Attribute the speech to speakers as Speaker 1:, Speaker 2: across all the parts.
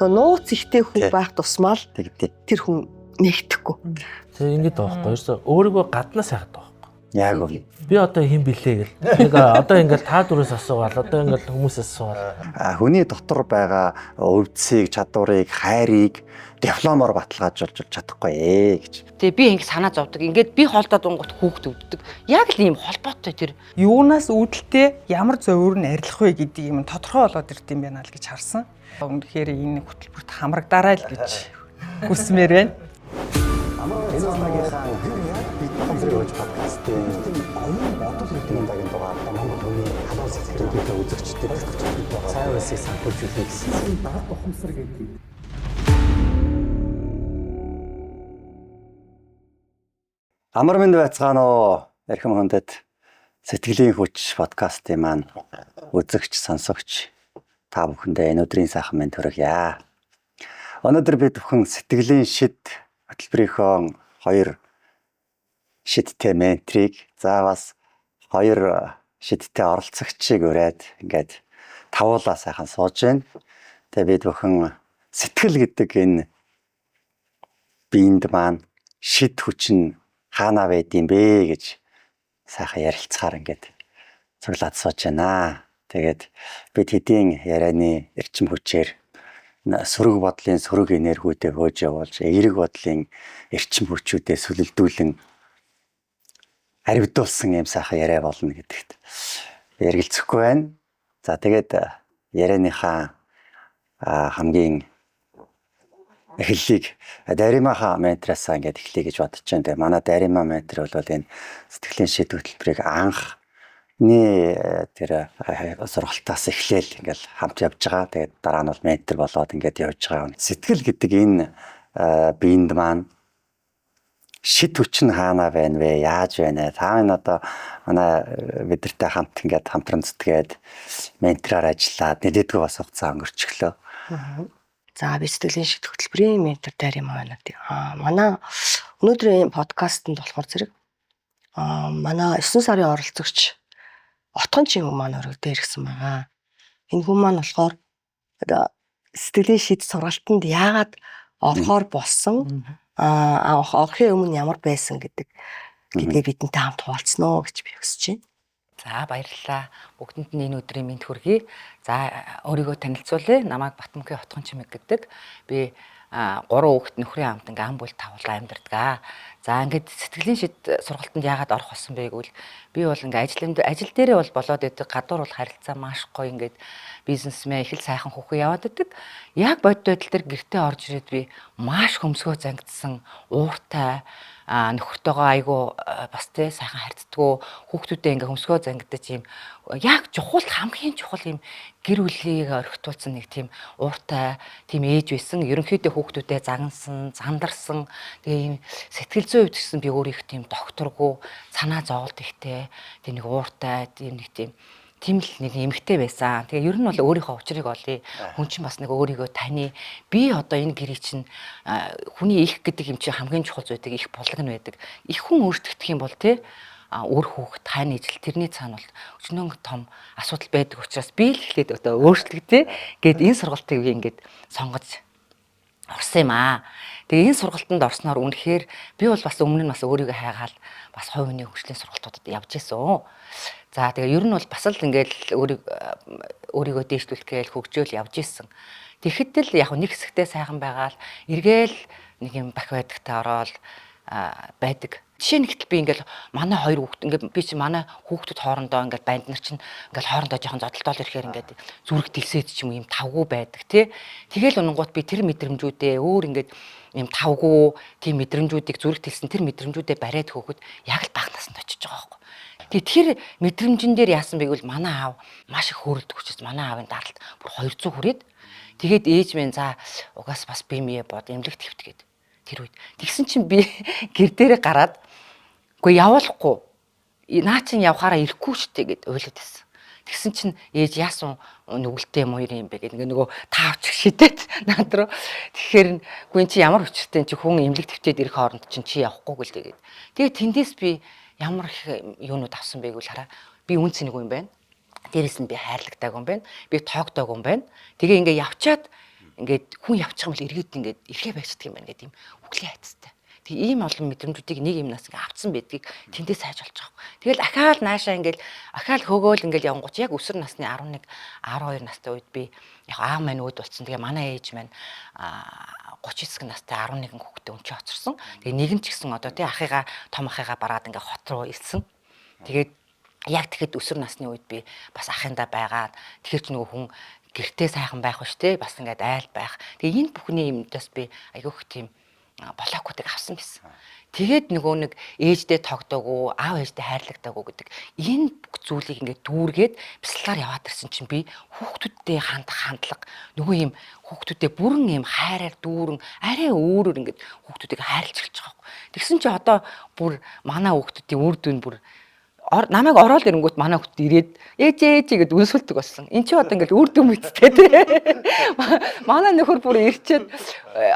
Speaker 1: Нууц ихтэй хүн
Speaker 2: Тий.
Speaker 1: байх тусмаа л
Speaker 2: Тэгдээ.
Speaker 1: тэр хүн нэгтгэхгүй.
Speaker 3: Тэр ингэж байгаа байхгүй ерөөсөө өөрийгөө гаднаас хайгаад байгаа байхгүй.
Speaker 2: Яг үгүй.
Speaker 3: Би одоо хэн блэ гэл. Нэг одоо ингээл та дүрээс асуугаал, одоо ингээл хүмүүсээс асуугаал.
Speaker 2: Хүний дотор байгаа өвдсийг, чадварыг, хайрыг дипломоор баталгаажуулж чадахгүй ээ гэж.
Speaker 4: Тэгээ би ингэ санаа зовдөг. Ингээд би хоолдоод унгот хүүхд өвддөг. Яг л ийм холбоотой тэр.
Speaker 5: Юунаас үүдэлтэй ямар зовөр нь арилах вэ гэдгийг юм тодорхой болоод ирд юм байна л гэж харсан. Үнэхээр энэ хөтөлбөрт хамрагдаарай л гэж хүсмээр байна.
Speaker 2: Энэ удаагийнхаа бид ухамсарын хөөж подкастын оюун бодол гэдэг удаагийн дугаар Монгол хүний халуун сэтгэлдээ үзэгчдэд сайн байсыг санхүүжүүлэх гэсэн. Ухамсар гэдэг. Амар минь байцгаана уу? Эрхэм хүндэт сэтгэлийн хүч подкастын маань үзэгч, сонсогч та бүхэндээ энэ өдрийн сайхан мэнд хүргье. Өнөөдөр бид бүхэн сэтгэлийн шид хөтөлбөрийнхөө хоёр шидтэй менторыг, за бас хоёр шидтэй оролцогчийг ураад ингээд тавуулаа сайхан сууж байна. Тэгээ бид бүхэн сэтгэл гэдэг энэ биед маань шид хүч нь хаанаа байдсан бэ гэж сайхан ярилцахаар ингээд цуглаад сууж байна. Тэгээд бид хэдийн ярианы эрчим хүчээр сөрөг бодлын сөрөг энергиудээ хөөж явуулж, эерэг бодлын эрчим хүчүүдээ сүлэлдүүлэн аривдуулсан юм сайхан яриа болно гэдэгт эргэлзэхгүй байна. За тэгээд ярианыхаа хамгийн эхлэлийг Даримаха ментраасаа ингээд эхлэе гэж бодож байна. Тэгээ манай Дарима ментор бол энэ сэтгэлийн шид хөтөлбөрийг анхны тэр сургалтаас эхлээл ингээд хамт явж байгаа. Тэгээд дараа нь бол ментор болоод ингээд явж байгаа. Сэтгэл гэдэг энэ биед маань шид хүч нь хаана байна вэ? Яаж байна? Та энэ одоо манай бидэртэй хамт ингээд хамтран зүтгээд ментороор ажиллаад нэлээдгүй бас хугацаа өнгөрчихлөө.
Speaker 1: За би сэтгэлийн шид хөтөлбөрийн ментор Дарима байна. Манай өнөөдрийн подкастэнд болохоор зэрэг манай 9 сарын оролцогч Отгон чин хүн маань өргөдөө ирсэн байгаа. Энэ хүн маань болохоор одоо сэтгэлийн шид сургалтанд яагаад орохоор болсон, орохын өмнө ямар байсан гэдгээ бидэнтэй хамт хуваалцсан уу гэж би хүсэж байна.
Speaker 4: За баярлалаа. Бүгдэнд нь энэ өдрийн мэнд хүргэе. За өөрийгөө танилцуулъя. Намайг Батмөнхийн Отгон Чимэг гэдэг. Би 3 хүүхэд нөхрийн хамт ингээм ам бүл тавуулаа амьдардаг. За ингээд сэтгэлийн шид сургалтанд яагаад орох болсон бэ гэвэл би бол ингээ ажил дээрээ бол болоод идэг. Гадуур бол харилцаа маш гоё ингээд бизнесмэн их л сайхан хүүхэн яваад идэг. Яг бодит байдал дээр гэртээ орж ирээд би маш хөмсгөө зангидсан, ууртай, нөхөртөөгөө айгүй бас те сайхан харьцдаггүй, хүүхдүүдээ ингээ хөмсгөө зангидаж юм яг чухал хамгийн чухал юм гэр бүлийг орхитуулсан нэг тийм ууртай тийм ээж байсан. Ерөнхийдөө хүүхдүүдээ загнасан, зандарсан. Тэгээ юм сэтгэл зүйн хувьд гэсэн би өөрийнх тийм докторгүй, санаа зовлт ихтэй, тийм нэг ууртай, тийм нэг тийм л нэг эмэгтэй байсан. Тэгээ ер нь бол өөрийнхөө учрыг олъё. Хүн чинь бас нэг өөрийгөө таны. Би одоо энэ гэрээ чинь хүний их гэдэг юм чинь хамгийн чухал зүйлдэг их булаг нь байдаг. Их хүн өөрчлөгдөх юм бол те үр хүүхэд тань ижил тэрний цаана бол өчнөн том асуудал байдаг учраас би л эхлээд одоо өөрчлөгдөө гэд энэ сургалтыг би ингээд сонгож орсон юм аа. Тэгээ энэ сургалтанд орсноор үнэхээр би бол бас өмнө нь бас өөрийгөө хайгаал бас хувь хүний хөгжлийн сургалтуудад явж исэн. За тэгээ ер нь бол бас л ингээл өөрийгөө дээшлүүлэх гээл хөгжөөл явж исэн. Тэгэхэд л яг нэг хэсэгтээ сайхан байгаал эргээл нэг юм бах байдагтаа ороод байдаг. Жишээ нь гэтэл би ингээл манай хоёр хүүхэд ингээд би чи манай хүүхдүүд хоорондоо ингээд банд нар чинь ингээл хоорондоо жоохон зодолдоол ирэхээр ингээд зүрх дэлсээд ч юм уу юм тавгүй байдаг тий. Тэгэл унгууд би тэр мэдрэмжүүдээ өөр ингээд юм тавгүй тийм мэдрэмжүүдийг зүрх дэлсэн тэр мэдрэмжүүдээ бариад хөөхөд яг л бага наснд очиж байгаа байхгүй. Тэгээ тэр мэдрэмжэн дээр яасан бэ гэвэл манай аав маш их хөөрөлдөг учраас манай аавын даралт бүр 200 хүрээд тэгээд ээж минь за угаас бас би мие бод эмнэлэгт хэвтгээд тэр үед тэгсэн чинь би гэр дээрээ гараад үгүй явуулахгүй наа чин явхаараа ирэхгүй ч тэ гэд уйлаад байсан. Тэгсэн чинь ээж яасан нүгэлтэй юм уу юм бэ гэд ингээ нөгөө таавч шидээд над руу. Тэгэхээр үгүй эн чи ямар учиртай чи хүн эмнэлэг твтээд ирэх хооронд чинь чи явахгүй гэл тэгээд. Тэгээ тэндээс би ямар их юунууд авсан бэ гэвэл хараа би үн цэнэгүй юм байна. Дээрээс нь би хайрлагдаагүй юм байна. Би тоогдоогүй юм байна. Тэгээ ингээ явчаад Ингээд хүн явчих юм бол эргээд ингээд эрхээ байцдаг юм байна гэдэг юм үглийн айцтай. Тэг ийм олон мэдрэмжүүдийг нэг юмнаас ингээ авцсан байдгийг тэндээс хайж болж байгаа. Тэгэл ахаал наашаа ингээл ахаал хөөгөөл ингээл явангуут яг өсвөр насны 11 12 настай үед би яг аав маань өөд болсон. Тэгээ манай ээж маань 39 настай 11 хүүхэдтэй өнчөө хоцорсон. Тэгээ нэг нь ч гэсэн одоо тий ахыгаа том ахыгаа бараад ингээ хот руу ирсэн. Тэгээд яг тэгэхэд өсвөр насны үед би бас ахындаа байгаад тэгэхээр ч нөгөө хүн гэртээ сайхан байх биш те бас ингээд айл байх. Тэгээ энэ бүхний юмдаас би айгүйх тийм блокуудыг авсан байсан. Тэгээд нөгөө нэг ээждээ тогтоогүй, аав ээждээ хайрлагдаагүй гэдэг энэ бүх зүйлийг ингээд дүүргээд бяцлалаар яваад ирсэн чинь би хүүхдүүдтэй хандах хандлага нөгөө юм хүүхдүүдээ бүрэн юм хайраар дүүрэн арай өөрөөр ингээд хүүхдүүдийг хайрлаж эхэлж байгаа байхгүй. Тэгсэн чи одоо бүр манай хүүхдүүдийн үр дүн бүр намайг ороод ирэнгүүт манай хүүхд ирээд ээж ээж гэд үнсэлдэг болсон. Эн чи одоо ингээл үр дүн мэдтэй тий. Манай нөхөр бүр ирчээд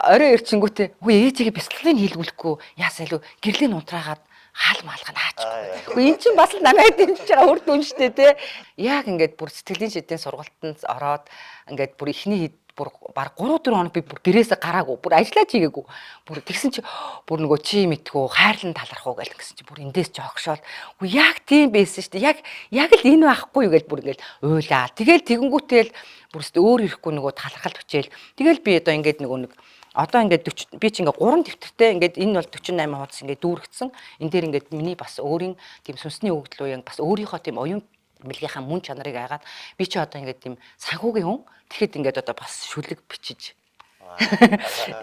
Speaker 4: орой ирчингүүтээ үгүй ээжигээ бяцлагыг хийлгүүлэхгүй яасаа илүү гэрлийн унтраагаад хаал маалга наачихгүй. Үгүй эн чин бас л намайг дэмжиж байгаа үр дүн штэ тий. Яг ингээд бүр сэтгэлийн шидийн сургалтанд ороод ингээд бүр эхний бүр баг 3 4 хоног би бүр гэрээсээ гараагүй. Бүр ажиллаж хийгээгүй. Бүр тэгсэн чи бүр нөгөө чи мэдхүү хайрлан таларх уу гэл ингэсэн чи бүр эндээс чи огшоол. Үгүй яг тийм байсан шүү дээ. Яг л энэ байхгүй юу гэл бүр ингээл уйлаа. Тэгэл тэгэнгүүтэл бүр өстө өөр ирэхгүй нөгөө талархалт хүчээл. Тэгэл би одоо ингээд нөгөө нэг одоо ингээд 40 би чи ингээд 3 дэвтэртэй ингээд энэ бол 48 хуудас ингээд дүүргэцэн. Энэ дээр ингээд миний бас өөрийн тийм сүнсний өгөгдөл уян бас өөрийнхөө тийм оюун бэлгийнхаа мөн чанарыг айгаад би чи одоо ингээд тийм санхүүгийн хүн тэгэхэд ингээд одоо бас шүлэг бичиж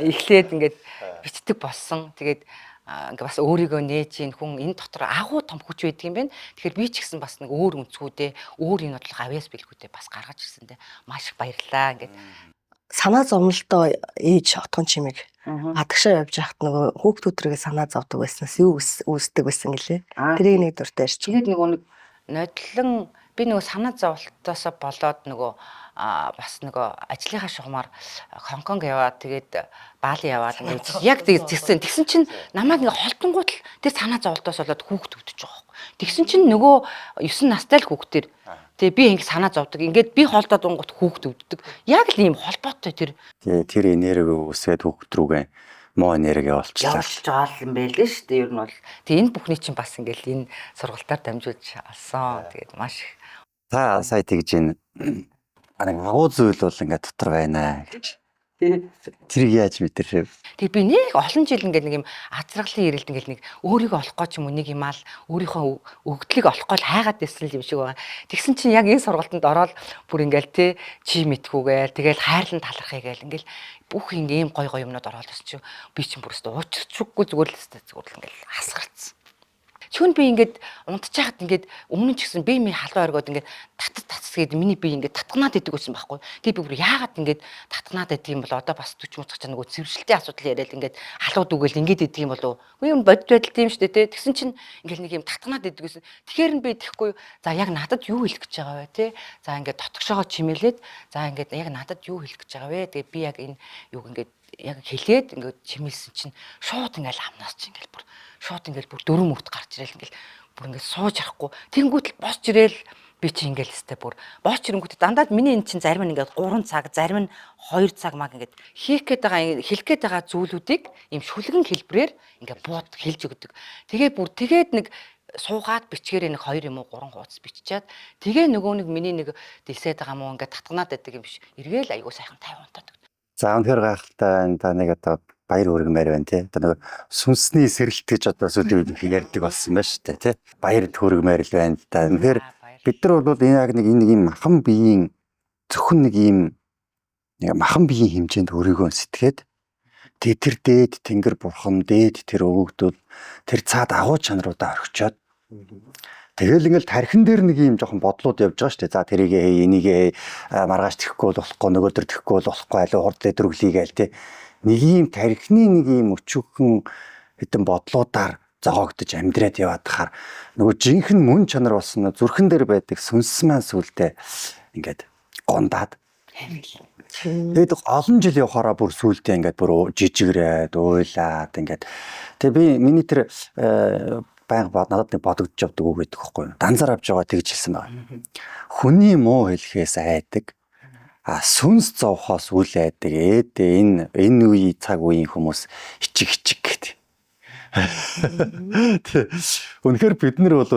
Speaker 4: эхлээд ингээд бичдэг болсон. Тэгээд ингээ бас өөрийгөө нээж ийн хүн энэ дотор агуу том хүч байдаг юм байна. Тэгэхээр би ч гэсэн бас нэг өөр өнцгүүдээ өөр энэ бодлого авьяас бэлгүүдээ бас гаргаж ирсэндээ маш их баярлалаа. Ингээд
Speaker 1: санаа зовнолтоо ээж отгон чимэг адагшаа явж байхад нөгөө хүүхдүүд рүүгээ санаа зовдөг байснаас юу үүсдэг байсан гэлээ. Тэрийг нэг дуртай ярьчих.
Speaker 4: Тэгээд нөгөө нэг нодлон би нөгөө санаа зовлтоосоо болоод нөгөө бас нөгөө ажлынхаа шугамар Хонконг яваад тэгээд Бали яваад ингээд яг тэгсэн. Тэгсэн чинь намайг ингээ холтонгууд л тэр санаа зовлтоос болоод хүүхд өвдөж байгаа байхгүй. Тэгсэн чинь нөгөө 9 настай л хүүхдэр тэгээ би ингээ санаа зовдөг. Ингээд би холдоод унгут хүүхд өвддөг. Яг л ийм холбоотой тэр.
Speaker 2: Тэр энерги үүсгээд хүүхд рүүгээ муу энерги явуулчлаа.
Speaker 4: Явуулж байгаа юм байл л шүү дээ. Ер нь бол тэгээ энэ бүхний чинь бас ингээл энэ сургалтаар дамжуулж алсан. Тэгээд маш их.
Speaker 2: Та сая тэгж энэ нэг агуу зүйл бол ингээд дотор байна гэж. Тэрийг яаж мэдэрв?
Speaker 4: Тэгээ би нэг олон жил ингээд нэг юм азраглын ирэлт ингээд нэг өөрийгөө олох гэж юм уу нэг юм аал өөрийнхөө өгдлийг олох гол хайгаад байсан юм шиг байгаа. Тэгсэн чинь яг энэ сургалтанд ороод бүр ингээд те чи мэдхүүгээл тэгэл хайрлан талархъя гээл ингээд бүх ийм гой гой юмнууд ороод ирсэн чинь би чинь бүр өстө уучирчгүй зүгээр л өстө зүгээр л ингээд хасгарцсан. Шүн би ингээд унтчихад ингээд өмнө нь ч гэсэн би миний халуун оргиод ингээд татц татц гээд миний бие ингээд татгнаад идэг байсан байхгүй. Тэгээ би бүр яагаад ингээд татгнаад идэг юм бол одоо бас 40 муцгach нөгөө цэвэршилтийн асуудал яриад ингээд халууд үгээл ингээд идэг юм болов. Үгүй юм бодит байдал тийм шүү дээ те. Тэгсэн чинь ингээд нэг юм татгнаад идэг байсан. Тэгэхээр нь би тэгэхгүй за яг надад юу хэлэх гэж байгаа вэ те. За ингээд дотгошоогоо чимээлээд за ингээд яг надад юу хэлэх гэж байгаа вэ. Тэгээ би яг энэ юг ингээд яг хэлээд ингээд чимээлсэн чинь шууд ингээд амнаас чинь ингээд бүр шууд ингээл бүр дөрөв мөрт гарч ирэл ингээл бүр ингээл сууж харахгүй. Тэнгүүтэл босч ирэл би чи ингээл өстэй бүр босч ирэнгүүтээ дандаа миний энэ чинь зарим нь ингээд 3 цаг зарим нь 2 цаг маг ингээд хийх гээд байгаа хэлэх гээд байгаа зүйлүүдийг ийм шүлгэн хэлбрээр ингээд бууд хэлж өгдөг. Тэгээ бүр тэгээд нэг суугаад бичгээрээ нэг 2 юм уу 3 хуудас биччихээд тэгээ нөгөө нэг миний нэг дэлсээд байгаа мó ингээд татгнаад байдаг юм биш. Эргээл айгуу сайхан 50 унтаад.
Speaker 2: За үнэхээр гайхалтай байна. Та нэг одоо баяр хүргэмээр байна тий. Одоо нэг сүнсний сэрэлт гэж одоо сүүлийн үед ярьдаг болсон байна шүү дээ тий. Баяр хүргэмээр л байна л да. Үнэхээр бид нар бол энэ яг нэг энэ юм махан биеийн зөвхөн нэг юм нэг махан биеийн хэмжээнд өөрийгөө сэтгээд тэгээ тэр дээд тэнгэр бурхан дээд тэр өгөгдөл тэр цаад агуу чанаруудаа орхичоод тэгэл ингээл тархин дээр нэг юм жоохон бодлууд явж байгаа шүү дээ. За тэрийгээ хей, энийгээ хей, маргааш тэхгүй бол болохгүй, нөгөөдөр тэхгүй бол болохгүй, аль хурд өдрөглөе гээл те. Нэг юм тархины нэг юм өчүүхэн хэдэн бодлуудаар зогоогдож амьдраад яваад хахаар нөгөө жинхэнэ мөн чанар болсон зүрхэн дээр байдаг сүнс маань сүулдэ ингээд гондаад. Тэгээд олон жил явахаараа бүр сүулдэ ингээд бүр жижигрээд уйлаад ингээд тэгээ би миний тэр байнга надад нэг бодогдож явдаг үг байдаг байхгүй юу? Данзар авч байгаа тэгж хэлсэн байгаа. Хүний муу хэлхээс айдаг. Сүнс зовхоос үл айдаг. Ээд энэ үе цаг үеийн хүмүүс хичиг хичиг гэдэг. Үнэхээр бид нар бол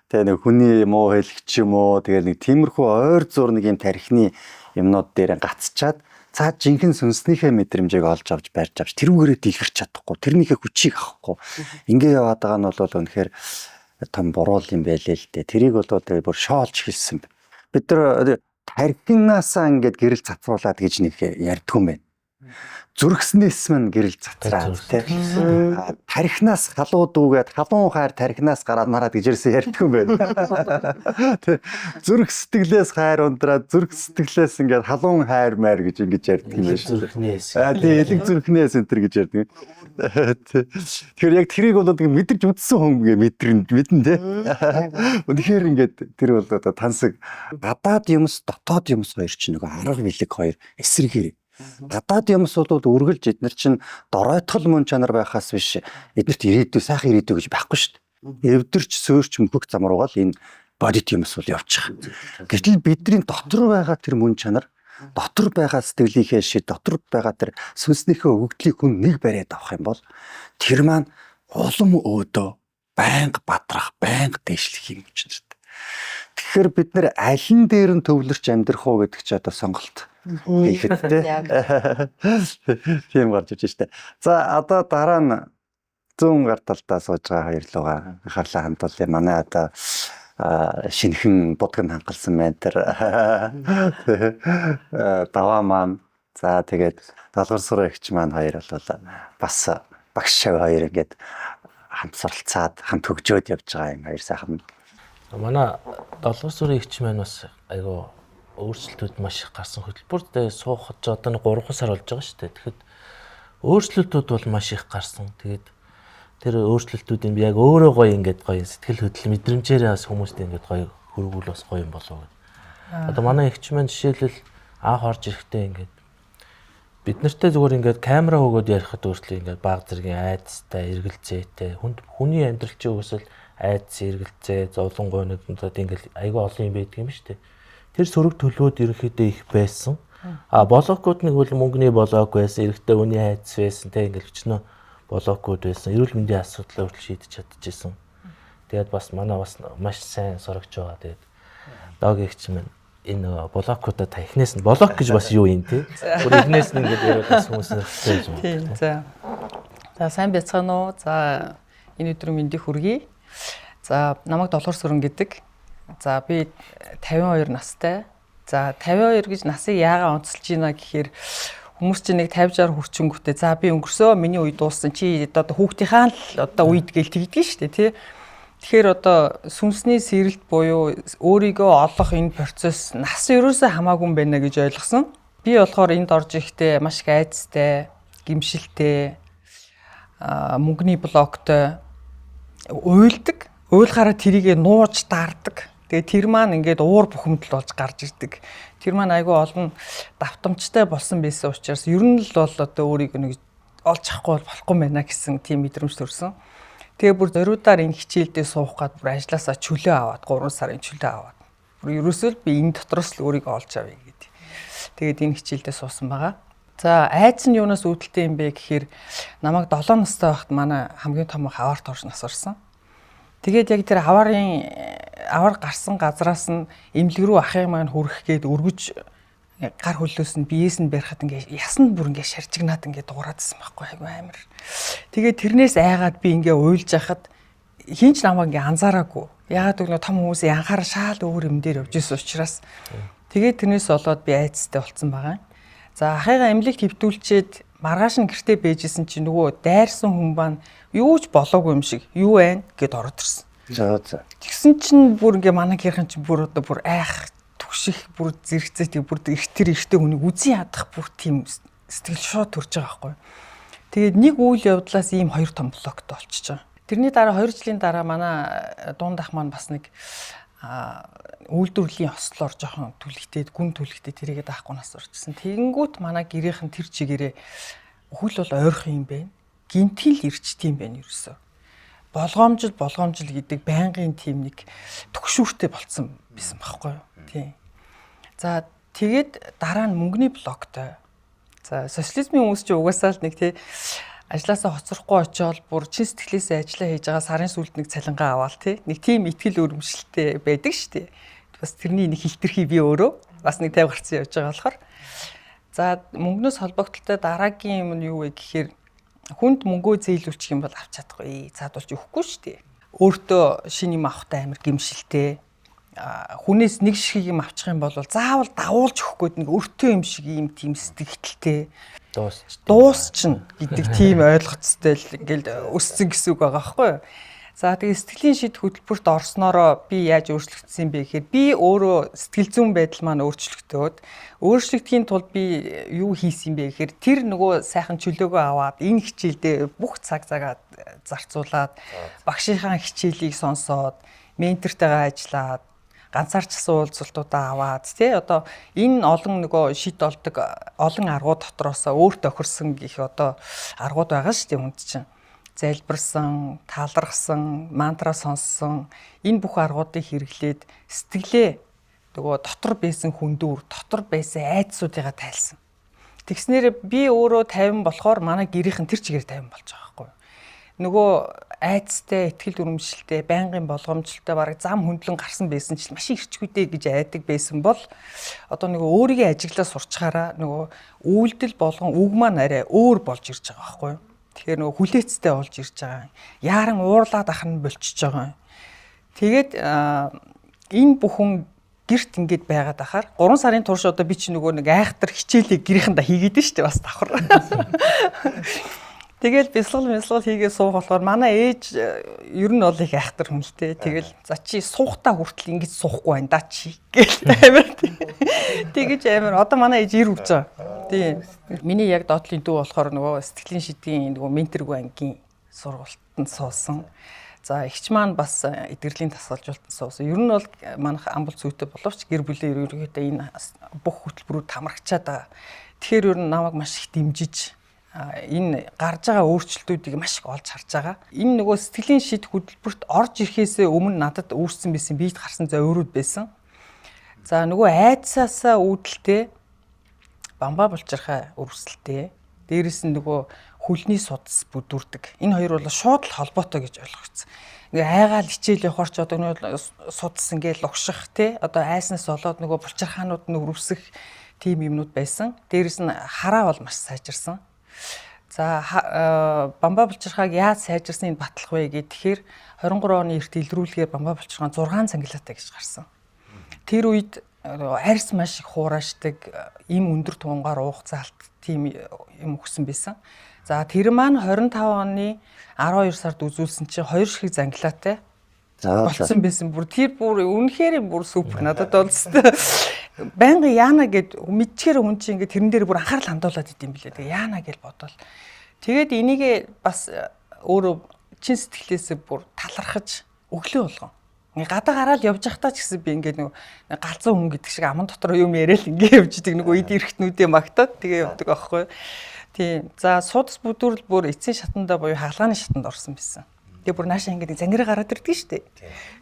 Speaker 2: тэ нэг хүний муу хэлэх ч юм уу, тэгэл нэг тиймэрхүү ойр зур нэг юм тархины юмнууд дээр гацчаад цаа жинхэнэ сүнснийхээ мэдрэмжийг олж авч барьж авч тэрүүгээрээ дэлгэрч чадахгүй, тэрнийхээ хүчийг авахгүй ингээ яваад байгаа нь бол үнэхээр том буруу юм байлээ л дээ. Тэрийг бол тэгээ бүр шоолж хэлсэн. Бид нар тархинаасаа ингээд гэрэл цацруулад гэж нэг ярьдгүй юм байна. Зүрхснээс мань гэрэл цацраад тий. Тархинаас халуу дүүгээд халуун хайр тархинаас гараад мараад гэж ерөөсөө ярьдгүй юм байна. Тий. Зүрх сэтгэлээс хайр ундраад зүрх сэтгэлээс ингээд халуун хайр майр гэж ингэж ярьдаг юм байна шүү.
Speaker 3: Зүрхнээс.
Speaker 2: Тий, элэг зүрхнээс энэ төр гэж ярьдаг. Тэгэхээр яг тэрийг бол мэдэрч үзсэн хүн гээ мэдэрнэ мэднэ тий. Үнэхээр ингээд тэр бол одоо тансаг гадаад юмс дотоод юмс хоёр чинь нөгөө арга бэлэг хоёр эсрэгээр. Гадаад юмс бол үргэлж эднэр чинь доройтгол мөн чанар байхаас биш эднэрт ирээдүй сайхан ирээдүй гэж байхгүй шүү дээ. Эвдэрч сөөрч мөхөх зам руугаа л энэ бодит юмс бол явчих. Гэтэл бидний дотор байгаа тэр мөн чанар, дотор байгаа сэтгэлийнхээ шид, дотор байгаа тэр сүнснийхээ өгөгдлийг хүн нэг бариад авах юм бол тэр маань улам өөдөө байнга бадрах, байнга дээшлэх юм чанартай. Тэгэхээр бид нэр аль нь дээр нь төвлөрч амьдрах уу гэдэг чи одоо сонголт хийхэд те. Тийм гарч ирж штэ. За одоо дараа нь зүүн гар талдаа сууж байгаа хоёр лугаа анхаарлаа хандуулъя. Манай одоо шинэхэн будган хангалсан ментор даваа маань, за тэгээд долгор сураа эгч маань хоёр бол бас багш шав хоёр ингээд хамт суралцаад хамт хөгжөөд явж байгаа юм хоёр сайхан.
Speaker 3: Манай долгор сүрийн эгч маань бас айгүй өөрчлөлтүүд маш их гарсан хөтөлбөр дээр суухад ч одоо 3 сар болж байгаа шүү дээ. Тэгэхэд өөрчлөлтүүд бол маш их гарсан. Тэгээд тэр өөрчлөлтүүдийг би яг өөрөө гоё ингээд гоё сэтгэл хөдлөл мэдрэмжээрээ бас хүмүүст ингээд гоё хөргүүл бас гоё юм болов гэдэг. Одоо манай эгч маань жишээлбэл анх орж ирэхдээ ингээд бид нартай зүгээр ингээд камера өгөөд ярихад өөрчлөө ингээд баг зэргийн айдастай, эргэлзээтэй, хүнд хүний амьдрал чи үгүйсэл айдас, эргэлзээ, зовлон гойнод ингээд айгүй олон юм байдаг юм шүү дээ. Тэр сөрөг төлөвөд ерөнхийдөө их байсан. А блокууд нэг бол мөнгөний блок байсан, эрэгтэй үний айдас байсан, тэ ингээд өчнөө блокууд байсан. Эрүүл мэндийн асуудлаа хүртэл шийдэж чадчихсан. Тэгээд бас манай бас маш сайн сурагч байгаа. Тэгээд логикч маань энэ блокуудаа та эхнээс нь блок гэж бас юу юм те? Бүр эхнээс нь ингээд яриад бас хүмүүс нэрхтээ гэж байна.
Speaker 5: Тийм. За. За сайн байцгаана уу? За энэ өдрийн мэндийг хүргэе. За намайг Долгор сүрэн гэдэг. За би 52 настай. За 52 гэж насыг яагаад онцолж байна гэхээр хүмүүс чинь нэг 50 60 хүрчингүүтээ за би өнгөрсөө миний үе дууссан чи одоо хүүхдийнхаа л одоо үед гээл тэгдэг шүү дээ тий. Тэгэхээр одоо сүнсний сэрэлт буюу өөрийгөө олох энэ процесс нас ерөөсөө хамаагүй юм байна гэж ойлгосон. Би болохоор энд орж ирэхдээ маш их айдастай, гимшилтэй, мөнгөний блоктой уйлдаг. Уйлахаараа тэрийгэ нууж даардаг. Тэгээ тэр маань ингээд уур бухимдал болж гарч ирдэг. Тэр маань айгүй олон давтамжтай болсон байсан учраас ер нь л бол одоо өөрийгөө нэг олж авахгүй бол болохгүй байна гэсэн тийм мэдрэмж төрсөн. Тэгээ бүр зориудаар энэ хичээлдээ суух гад бүр ажилласаа чөлөө аваад 3 сарын чөлөө аваад. Бүр ерөөсөө л би энэ дотроос л өөрийгөө олж авъя гэдэг. Тэгээд энэ хичээлдээ суусан байгаа. За айдас нь юунаас үүдэлтэй юм бэ гэхээр намайг 7 настай байхад манай хамгийн том ах аваарт орж нас орсон. Тэгээд яг тэр аваар гарсан газраас нь эмнэлэг рүү ахын маань хүрэх гээд өргөж гар хөлөөс нь биеэс нь барихад ингээ ясанд бүр ингээ шаржигнаад ингээ дугуураадсэн байхгүй айгүй амар. Тэгээд тэрнээс айгаад би ингээ уйлж яхад хинч намайг ингээ анзаараагүй. Яагаад гэвэл том хүмүүсийн анхаарал шаал өөр юм дээр явж исэн учраас. Тэгээд тэрнээс болоод би айцтай болцсон байгаа. За ахыгаа эмнэлэгт хөвтүүлчээд маргааш нь гэртээ бэжсэн чинь нөгөө дайрсан хүн маань юу ч болоогүй юм шиг юу байна гэд ороод ирсэн.
Speaker 2: За за.
Speaker 5: Тэгсэн чинь бүр ингээ манай гэрхэн чинь бүр одоо бүр айх түгших бүр зэрэгцээ тэг бүр тэр эртээ хүнийг үзэн ядах бүр тийм сэтгэл шууд төрж байгаа байхгүй. Тэгээд нэг үйл явдлаас ийм хоёр том блоктой болчихж байгаа. Тэрний дараа 2 жилийн дараа манай дунд ах маань бас нэг үйлдвэрлэлийн ослоор жоохон түлхтэй гүн түлхтэй тэрийгээ даахгүй нас орчихсон. Тэгэнгүүт манай гэрийнхэн тэр чигээрээ үхэл бол ойрхон юм байна. Гинтийн л ирчт юм байна ерөөсөө. Болгоомжил гэдэг байнгын тийм нэг төгшүүртэй болцсон байсан байхгүй юу? Тийм. За Тэгээд дараа нь мөнгөний блоктой. За социализмын хүмүүс чи угаасаа л нэг тий ажлаасаа хоцрохгүй очиод бүр чин сэтгэлээсээ ажиллаа хийж байгаа сарын сүүлд нэг цалингаа аваал тий. Нэг тийм итгэл өрөмжлөлтэй байдаг шүү дээ. Бас тэрний нэг хилтерхий би өөрөө бас нэг 50 гарцсан явж байгаа болохоор. За мөнгнөөс холбогдлолтой дараагийн юм нь юу вэ гэхээр хүнд мөнгөө зээлүүлчих юм бол авч чадахгүй. Цаадуулж өгөхгүй шүү дээ. Өөртөө шинэ юм авахтай амар гимшилтэй. Хүнээс нэг ширхэг юм авчих юм бол заавал дагуулж өгөх гээд нэг өртөө юм шиг юм тийм сэтгэлтэй дуусчин гэдэг тийм ойлголцтой л ингээл өссөн гэсэн үг байгаа байхгүй юу? За тэгээ сэтгэлийн шид хөтөлбөрт орсноороо би яаж өөрчлөгдсөн бэ гэхээр би өөрөө сэтгэл зүйн байдал маань өөрчлөгдөөд өөрчлөгдөхийн тулд би юу хийсэн бэ гэхээр тэр нөгөө сайхан чөлөөгөө аваад энэ хичээлдээ бүх цаг цагаа зарцуулаад багшийнхаа хичээлийг сонсоод ментортойгоо ажиллаад ганцаарчсан уулзалтуудаа аваад тий одоо энэ олон нөгөө шид олдог олон аргууд дотроос өөрт тохирсон гэх одоо аргууд байгаа шүү дээ хүнд чинь. Залбирсан, талархсан, мантра сонссон энэ бүх аргуудыг хэрэглээд сэтгэлээ нөгөө дотор байсан хүндүүр, дотор байсан айдсуудыгаа тайлсан. Тэгснээр би өөрөө 50 болохоор манай гэрийнхэн тэр чигээр 50 болж байгаа байхгүй юу. Нөгөө айдастай, итгэл үнэмшилтэй, байнгын болгоомжлолтой бараг зам хөндлөн гарсан байсан ч маш ирчгүүдээ гэж айдаг байсан бол одоо нөгөө өөрийгөө ажиглаа сурчхаараа нөгөө үйлдэл болгон үг маань арай өөр болж ирж байгаа байхгүй юу. Тэгэхээр нөгөө хүлээцтэй болж ирж байгаа. Яаран уурлаад ах нь болчихж байгаа. Тэгээд энэ бүхэн гэрт ингээд байгаад ахаар 3 сарын турш одоо би чи нөгөө нэг айхтар хичээлийг гэрийнхэндээ хийгээд нь шүү дээ бас давхар. Тэгэл бясалгал хийгээ суух болохоор манай ээж ер нь бол их айхтар хүн л дээ. Тэгэл за чи суухтаа хүртэл ингэж суухгүй байна да чи гэл амар. Тэгэж амар. Одоо манай ээж 90 хүрч байгаа. Тийм. Миний яг доотлын дүү болохоор нөгөө сэтгэлийн шидийн нөгөө менторгүй ангийн сургалтанд суусан. За эгч маань бас эдгэрлийн тасгалжуулалтанд суусан. Ер нь бол манайх амбал зүйтэй боловч гэр бүлээ ерөнхийдөө энэ бүх хөтөлбөрүүд тамрагчаад байгаа. Тэгэхээр ер нь намайг маш их дэмжиж энэ гарч байгаа өөрчлөлтүүдийг маш их олж харж байгаа. Энэ нөгөө сэтгэлийн шид хөтөлбөрт орж ирэхээс өмнө надад үүссэн байсан биед гарсан зовиурууд байсан. За нөгөө айдсаасаа үүдэлтэй бамбаа булчирхай өрсөлтэй. Дээрээс нь нөгөө хөлний судас бүдүүрдэг. Энэ хоёр бол шууд л холбоотой гэж ойлгогдсон. Ингээ айгаал хичээл явахаар ч одоо нөгөө судас ингээ лугших те одоо айснаас болоод нөгөө булчирхаанууд нь өрөвсөх тийм юмнууд байсан. Дээрээс нь хараа бол маш сайжирсан. За бамбаа булчирхааг яаж сайжирсныг батлах вэ гэхээр 23 оны эрт илрүүлгээр бамбаа булчирхаа 6 цангилаатай гэж гарсан. Тэр үед арьс маш их хуурайшдаг, им өндөр туунгаар уух заалт тийм юм өгсөн байсан. За тэр маань 25 оны 12 сард үзүүлсэн чинь 2 ширхэг зангилаатай болцсон байсан. Бүр тэр бүр үнэхээр бүр супер надад бол байнгын яана гэд мэдчихээр хүн чинь ингээд тэрэн дээр бүр анхаарал хандуулад идэм билээ. Тэгээ яана гэж бодоол. Тэгээд энийг бас өөрөө чин сэтгэлээсээ бүр талархаж өглөө болгон. Ингээ гадаа гараал явж байхдаа ч гэсэн би ингээд нөгөө галзуу хүн гэдэг шиг аман дотор юм яриад ингээ явж идэг нөгөө эд эрэхтнүүдээ магтаад тэгээ явдаг байхгүй. Тийм. За судас бүдүүрл бүр эцсийн шатанда буюу хагалгааны шатанд орсон байсан. Тэгээ бүр наашаа ингээд зангираа гараад ирдэг шүү дээ.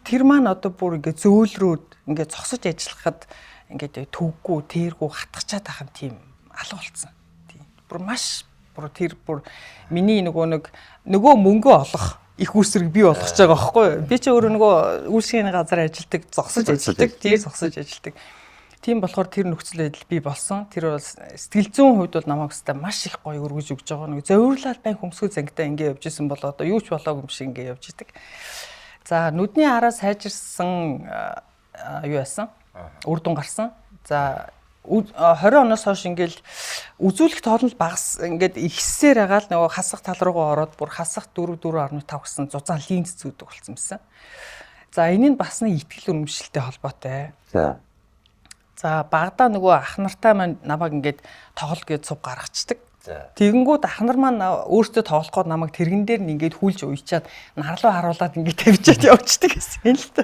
Speaker 5: Тэр маань одоо бүр ингээд зөөлрөөд ингээд зогсож ажиллахад ингээд төвгүй, тэргүй хатгачаад ахын тийм алга болцсон. Тийм. Бүр маш бүр тэр бүр миний нөгөө нэг нөгөө мөнгөө олох их үүсрэг бий болгож байгаа байхгүй юу? Би ч өөрөө нөгөө үйлчлэгийн газар ажилладаг, зогсож ажилладаг, тийм зогсож ажилладаг. Тийм болохоор тэр нөхцөл байдал бий болсон. Тэр бол сэтгэл зүйн хувьд бол намайг өстэй маш их гоё өргөж өгч байгаа. Нэг зовирлал байн хөмсгөө зангитай ингэ явж исэн бол одоо юу ч болоогүй юм шиг ингэ явж идэг. За нүдний араа сайжирсан юу яасан? Үр дүн гарсан. За 20 оноос хойш ингээл үзүүлэх тоол нь багас ингээд ихссээр байгаа л нөгөө хасах тал руугаа ороод бүр хасах 4 4.5 гэсэн зузаан линз зүүдэг болсон байсан. За энэ нь бас нэг итгэл үнэмшилтэй холбоотой.
Speaker 2: За.
Speaker 5: За багадаа нөгөө ах нартай маань намайг ингээд тоглол гэж цуг гаргацдаг. Тэгэнгүүт ах нар маань өөртөө тоглох гээд намайг тэрэгэн дээр нь ингээд хүлж уйчаад нарлуу харуулад ингээд тавьчаад явчихдаг гэсэн юм л та.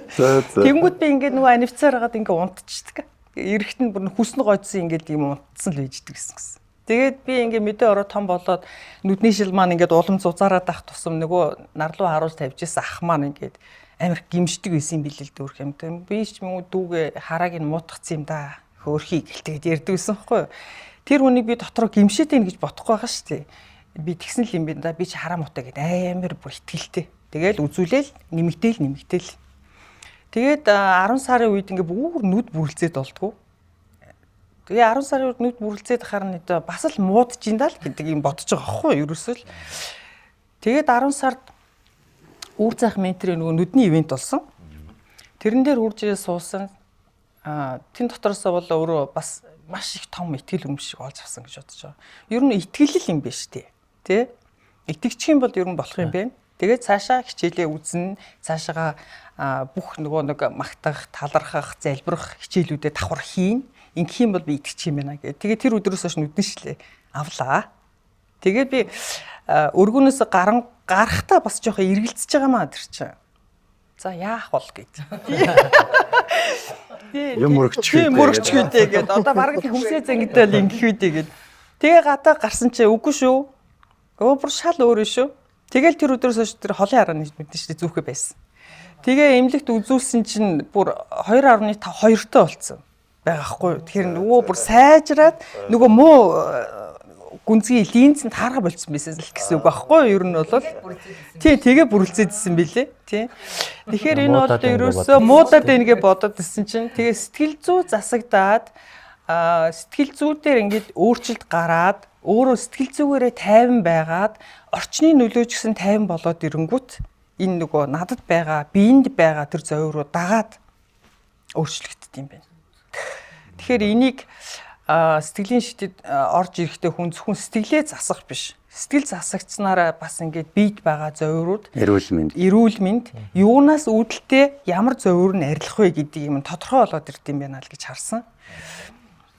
Speaker 5: Тэгэнгүүт би ингээд нөгөө анивцаар хагаад ингээд унтчихдаг. Эрэхт нь бүр хүснэ гойдсон ингээд юм унтсан л байждаг гэсэн гэсэн. Тэгээд би ингээд мэдээ ороо том болоод нүдний шил маань ингээд улам зузаараад ах тусам нөгөө нарлуу харуулж тавьжсэн ах маань ингээд амар гимшдэг байсан юм билээ л дүүрх юм. Би ч юм уу дүүгээ харааг нь муутгацсан юм да. Хөөрхий гэл тэгээд ярьдаг байсан байхгүй юу? Тэр хүнийг би дотроо гимшээд ийн гэж бодохгүй байгаа шүү дээ. Би тэгсэн л юм би да, би чи хараа муутай гэд амар бүр итгэлтэй. Тэгэл үзүүлээл нэмэгдээл нэмэгдээл. Тэгээд 10 сарын үед ингээ бүр нүд бүрэлзээд болдгоо. Тэгээ 10 сарын үед нүд бүрэлзээд хахаар нь бас л муудаж ин даа л гэдэг юм бодож байгаа байхгүй юу ерөөсөө л. Тэгээд 10 сард Үүр зайх менторын нөгөө нүдний ивент болсон. Тэрэн дээр үрж ирээ суусан. Тэн дотроосоо бол өөрөө бас маш их том итгэл үнэмшиг олж авсан гэж бодож байгаа. Ер нь итгэл л юм биш үү? Тэ? Итгэчих юм бол ер нь болох юм байна. Тэгээд цаашаа хичээлээ үзнэ, цаашаага бүх нөгөө нэг магтах, талархах, залбирах хичээлүүдэд давхар хийн. Ингэх юм бол би итгэчих юм байна гэх. Тэгээд тэр өдрөөс хойш нүдэн шилээ авлаа. Тэгээд би өргөнөөс гарan гарахтаа бас жоохон эргэлзэж байгаа маа тэр чинь. За яах бол гэж.
Speaker 2: Юм мөрөгчих
Speaker 5: үү. Мөрөгчих үү гээд одоо бараг хүмүүсээ зангидал ингэх үү гээд. Тэгээ гадаа гарсан чи үгүй шүү. Өө бүр шал өөр шүү. Тэгэл тэр өдрөөс хойш тэр холын харааны мэдэн шүү дээ зүүхэ байсан. Тэгээ эмнэлэгт үзүүлсэн чинь бүр 2.5 2-той болцсон байгаа хгүй. Тэгэхээр нөгөө бүр сайжраад нөгөө муу гүнзгий линз нь таарга болцсон байсан л гэсэн үг байхгүй юу? Ер нь бол тий, тэгээ бүрэлзээдсэн билээ. Тий. Тэгэхээр энэ бол ерөөсөө муудаад байна гэж бодоод ирсэн чинь тэгээ сэтгэл зүй засагдаад сэтгэл зүйдээр ингээд өөрчлөлт гараад өөрөө сэтгэл зүгээрээ тайван байгаад орчны нөлөө ч гэсэн тайван болоод ирэнгүүт энэ нөгөө надад байгаа, биеинд байгаа тэр зовир руу дагаад өөрчлөгддөг юм байна. Тэгэхээр энийг сэтгэлийн шитэд орж ирэхдээ хүн зөвхөн сэтгэлээ засах биш. Сэтгэл засагдсанараа бас ингээд биед байгаа зовирууд эрүүл мэнд юунаас үүдэлтэй ямар зовир нь арилах вэ гэдэг юм тодорхой болоод ирд юм байна л гэж харсан.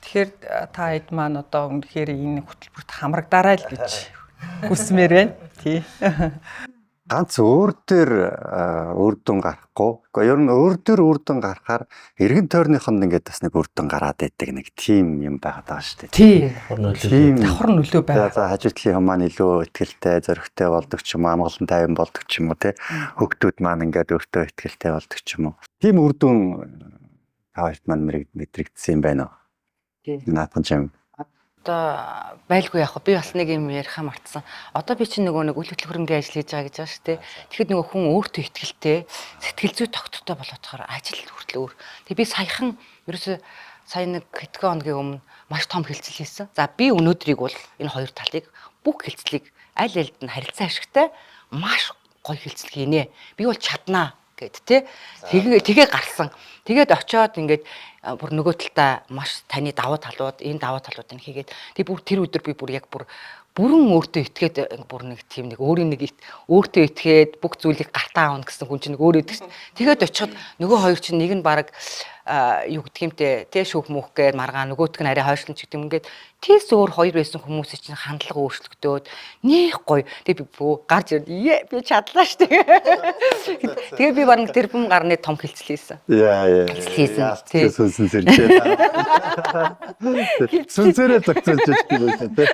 Speaker 5: Тэгэхээр та хэд маань одоо үнэхээр энэ хөтөлбөрт хамрагдаарай л гэж хүсмээр байна. Тий.
Speaker 2: Ганц өөр дээр үр дүн гарахгүй. Гэхдээ ер нь өөр дээр үр дүн гарахаар эргэн тойрных нь ингээд бас нэг үр дүн гараад байдаг нэг тим юм байгаад байгаа шүү дээ.
Speaker 5: Тий. Давхар нөлөө байгаа.
Speaker 2: За хажуу талын хүн маань илүү итгэлтэй, зоригтой болдог ч юм уу, амгалан тайван болдог ч юм уу, тий. Хүүхдүүд маань ингээд өөртөө итгэлтэй болдог ч юм уу. Тийм үр дүн та хоёрт маань мэдрэгдсэн юм байна уу?
Speaker 4: Тий.
Speaker 2: Наадхан чам.
Speaker 4: Одоо байлгүй яах вэ? Би бас нэг юм яриха мартсан. Одоо би чинь нөгөө нэг үйл хөдлөх хөрөнгийн ажил хийж байгаа гэж байгаа шүү дээ. Тэгэхэд нөгөө хүн өөртөө итгэлтэй, сэтгэл зүй тогтвортой болоодохоор ажил хүртэл өөр. Тэгээ би саяхан ерөөсөө сая нэг хэдхэн хоногийн өмнө маш том хэлцэл хийсэн. За би өнөөдрийг бол энэ хоёр талыг бүх хэлцлийг аль альд нь харилцан ашигтай маш гоё хэлцэл хийнэ. Би бол чаднаа гэд тэ. Тэгээ гарсан. Тэгээд очиод ингээд бүр нөгөө талдаа маш таны давуу талууд, энэ давуу талуудыг хийгээд тэг бүр тэр өдөр би бүр яг бүр бүрэн өөртөө итгээд бүр нэг тийм нэг өөрийн нэг өөртөө итгээд бүх зүйлийг гартаа авна гэсэн хүн чинь нэг өөр идэг шин. Тэгээд очиход нөгөө хоёр чинь нэг нь баг юу гэдэг юмтэй тэ шүүх мүүх гээд маргаан нөгөөтг нь арай хойшлон ч гэдэг юм ингээд тийс өөр хоёр байсан хүмүүсийн чинь хандлага өөрчлөгдөөд нэх гоё. Тэгээ би гарч ирээд би чадлаа шүү дээ. Тэгээ би бараг тэрбум гарны том хэлцэл хийсэн.
Speaker 2: Яа яа.
Speaker 4: Хэлцэл хийсэн.
Speaker 2: Сүнсэн сэржээ. Сүнсээрээ зохицуулж ирдэг байсан тий.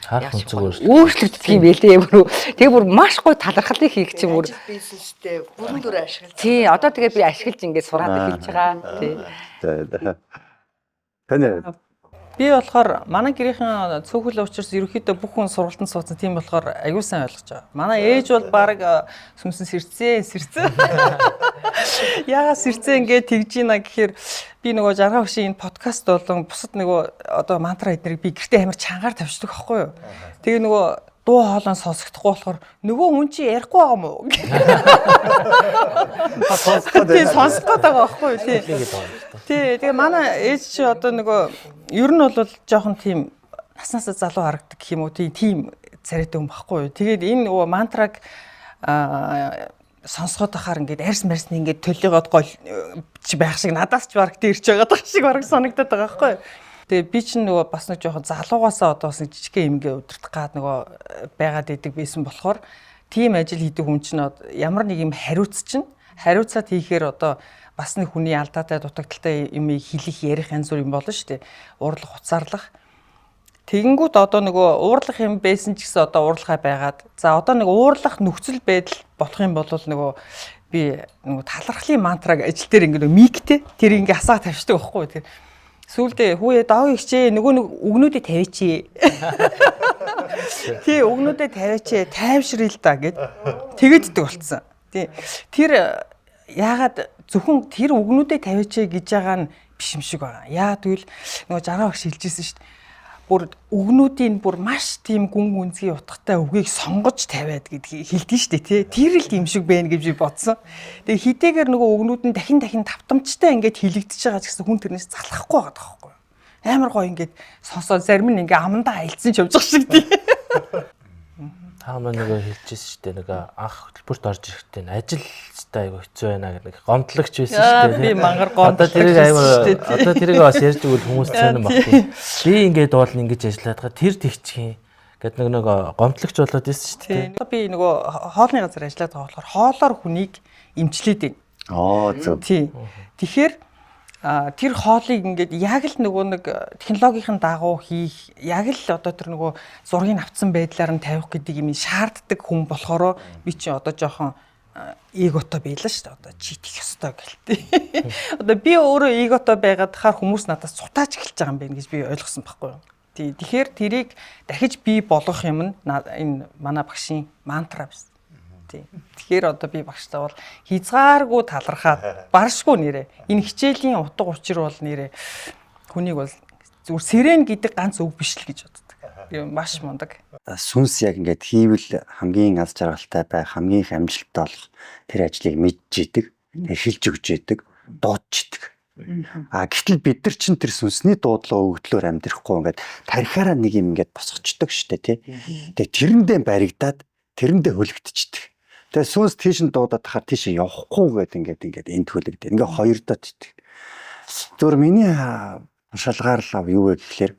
Speaker 3: Харах өнцөг
Speaker 4: өөрчлөгддөг юм байлээ бүр. Тэгээ бүр маш гоё талархлыг хийх чинь бүр
Speaker 1: бизнестэй бүрэн дүр ашиглаж.
Speaker 4: Тий, одоо тэгээ би ашиглаж ингээд сураад эхэлж байгаа. Тий.
Speaker 2: Таны
Speaker 5: Би болохоор манай гэрийнхэн цөөхөл учраас ерөнхийдөө бүх хүн сургалтанд суудсан, тийм болохоор аюул сайн ойлгож байгаа. Манай ээж бол баг сүнсэн сэрцээ сэрцээ. Яагаад сэрцээ ингээд тэгж ийна гэхээр би нөгөө жаргал хөшийн энэ подкаст болон бусад нөгөө одоо мантра эднэрийг би гэртээ амар чангаар тавьчихдаг байхгүй юу. Тэгээ нөгөө дуу хоолой сонсогдохгүй болохоор нөгөө хүн чи ярихгүй байгаа юм уу? Сонсох гээд байгаа байхгүй юу? Тий. Тий, тэгээ манай ээж чи одоо нөгөө ер нь бол жоохон тийм наснасаа залуу харагдаг гэх юм уу? Тий, тийм царайтай хүн байхгүй юу? Тэгээд энэ нөгөө мантраг сонсгоод байхаар ингээд арьс марсны ингээд төлөөгөөд гол чи байх шиг надаас ч бараг дээрч байгаа шиг бараг санагдаад байгаа байхгүй юу? Тэгээ би чинь нөгөө бас нэг жоохон залуугаасаа одоо бас нэг жижигхэн эмгээ удирдах гад нөгөө байгаад идэг байсан болохоор тийм ажил хийдэг хүн чинь ямар нэг юм хариуц чинь хариуцаад хийхээр одоо бас нэг хүний алдаатай дутагдaltaй юм хэлэх ярих янз бүр юм болно шүү дээ. Уурлах, хуцаарлах. Тэгэнгүүт одоо нөгөө уурлах юм байсан ч гэсэн одоо уурлахаа байгаад за одоо нэг уурлах нөхцөл байдал болох юм бол нөгөө би нөгөө талархлын мантраг ажил дээр ингээд миктэй тэр ингээд асаа тавьчихдаг байхгүй юу. Тэр Сүүлдээ хүүе доогийн хичээ нөгөө нэг үгнүүдээ тавиачи. Тий, үгнүүдээ тавиачи, тайвшрил та гэд тэгэддэг болцсон. Тий. Тэр яагаад зөвхөн тэр үгнүүдээ тавиачи гэж байгаа нь биш юм шиг байгаа. Яагаад гэвэл нөгөө жаргаа багш хэлжсэн шүү дээ. Бүр үгнүүдийн бүр маш тийм гүн гүнзгий утгатай үгийг сонгож тавиад гэдгийг хэлдэг шүү дээ, тий. Тэр л тийм шиг байна гэж би бодсон. Тэгээ хідээгээр нөгөө үгнүүд нь дахин дахин тавтамжтай ингээд хэлэгдэж байгаа ч гэсэн хүн тэрнээс залхахгүй байгаа байхгүй юу. Амар гоё ингээд сонсоо зарим нь ингээ амандаа аялцсан ч явж байгаа шиг тий.
Speaker 3: Та нөгөө хэлжсэн шүү дээ. Нэг анх хөтөлбөрт орж ирэхдээ ажил өстой айгу хэцүү байна гэдэг гомдлогч байсан шүү дээ.
Speaker 5: Би мангар
Speaker 3: Одоо
Speaker 5: гомдлогч
Speaker 3: тэрийг
Speaker 5: байсан
Speaker 3: айгу
Speaker 5: шүү дээ, тий.
Speaker 3: одоо тэрийг бас ярьж өгвөл хүмүүс сонирн баг тий. Би ингээд бол ингэж ажиллаад байгаа тэр тэгчих юм гэд нэг гомдлогч болоод ирсэн шүү дээ.
Speaker 5: Тийм. Би нөгөө хоолны газар ажиллаад байгаа болохоор хоолоор хүнийг эмчлээд байна.
Speaker 2: Оо зөв.
Speaker 5: Тийм. Тэгэхээр тэр хоолыг ингээд яг л нөгөө нэг технологийн дагуу хийх, яг л одоо тэр нөгөө зургийг авцсан байдлаар нь тавих гэдэг юм шаарддаг хүн болохоро би чи одоо жоохон эготой байлаа шүү дээ. Одоо чи тех ёстой гэлтэй. Одоо би өөрөө эготой байгаад хаар хүмүүс надаас цутаач эхэлж байгаа юм байна гэж би ойлгосон байхгүй юу? Тий. Тэгэхээр тэрийг дахиж бий болгох юм нь энэ манай багшийн мантра биш. Тий. Тэгэхээр одоо би багштай бол хязгааргүй талархаад баршгүй нэрээ. Энэ хичээлийн утга учир бол нэрээ хүнийг бол зүгээр сэрэн гэдэг ганц үг биш л гэж боддог. Тийм маш мундаг.
Speaker 2: Сүнс яг ингээд хийвэл хамгийн аз жаргалтай байх, хамгийн их амжилттай болох тэр ажлыг мэдж идэг, хэлж өгч идэг, дуудж идэг. А гэтэл бид нар чинь тэр сүнсний дуудлага өгдлөөр амьдрахгүй ингээд тархиараа нэг юм ингээд босгочдөг штэ тий. Тэгээ тэрэндээ баригдаад тэрэндээ хөлөгдчихдөг. Тэгээ сүнс тийш нь дуудаад тахаар тийш явахгүй гээд ингээд энд хөлөгдөв. Ингээд хоёрдоод идэг. Зөвөр миний шалгаар л юу вэ гэхлээр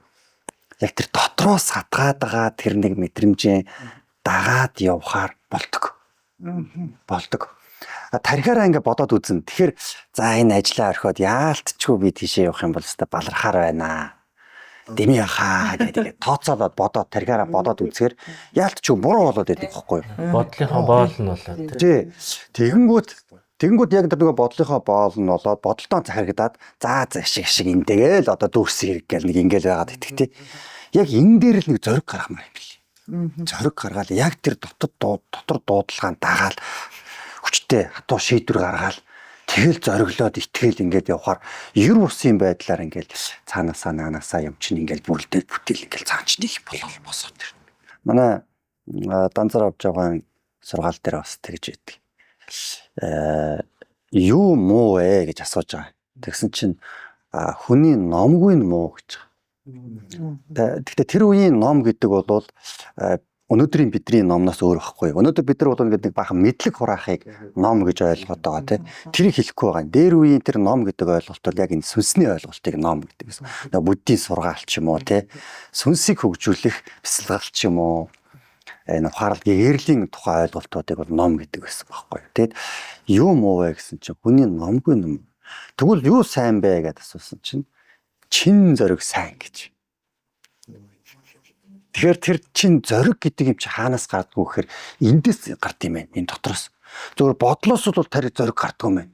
Speaker 2: яг тэр дотроос хатгаад байгаа тэр нэг мэдрэмжээ дагаад явхаар болдог. Болдог. Тархиараа ингээ бодоод үзэн. Тэгэхээр за энэ ажлаа орхиод яалтчгүй би тийшээ явах юм бол өстой балархаар байна. Дэмий хаа гэдэг ингээ тооцоолоод бодоод тархиараа бодоод үзэхээр яалтчгүй буруу болоод байдаг байхгүй юу?
Speaker 3: Бодлынхоо боол нь болоод
Speaker 2: Тий. Тэгэнгүүт яг тэр нөгөө бодлынхоо боол нь болоод бодолтоо захирагдаад за за шиг шиг энтэйгээл одоо дүүрсэн хэрэг гэл нэг ингээл байгаад итгэх тий. Яг энэ дээр л нэг зориг гаргамаар юм бэл. Зориг гаргаал яг тэр дотор дуудлагаан дагаал хүчтэй хатуу шийдвэр гаргаал тэгэл зориглоод итгэл ингээд явхаар ер бусын байдлаар ингээд цаанаасаа наанаасаа юм чинь ингээд бүрлдээд бүтээл ингээд цаан чинь их болол босоод ирнэ. Манай данзар авч байгаа сургаал дээр бас тэгж байдаг. Юу муу вэ гэж асууж байгаа. Тэгсэн чинь хүний номгүй нь муу гэж байгаа. Гэхдээ тэр үеийн ном гэдэг бол өнөөдрийн бидний номноос өөр байхгүй. Өнөөдөр бид нар бол ингээд нэг баахан мэдлэг хураахыг ном гэж ойлгоод байгаа тийм. Тэрийг хэлэхгүй байгаа. Дээр үеийн тэр ном гэдэг ойлголт бол яг энэ сүнсний ойлголтыг ном гэдэг гэсэн. Нөгөө буддийн сургаал ч юм уу тийм. Сүнсийг хөгжүүлэх бясалгал ч юм уу энэ ухаарлаг гэрлийн тухай ойлголтуудыг бол ном гэдэг байсан байхгүй. Тэгэд юу муу вэ гэсэн чинь хүний номгүй ном. Тэгвэл юу сайн бэ гэдээ асуусан чинь чин зориг сайн гэж. Тэгэхээр тэр чин зориг гэдэг юм чи хаанаас гардггүй гэхээр эндээс гард юм байна. Энэ дотроос. Зөвхөн бодлоос бол тэр зориг гардггүй юм байна.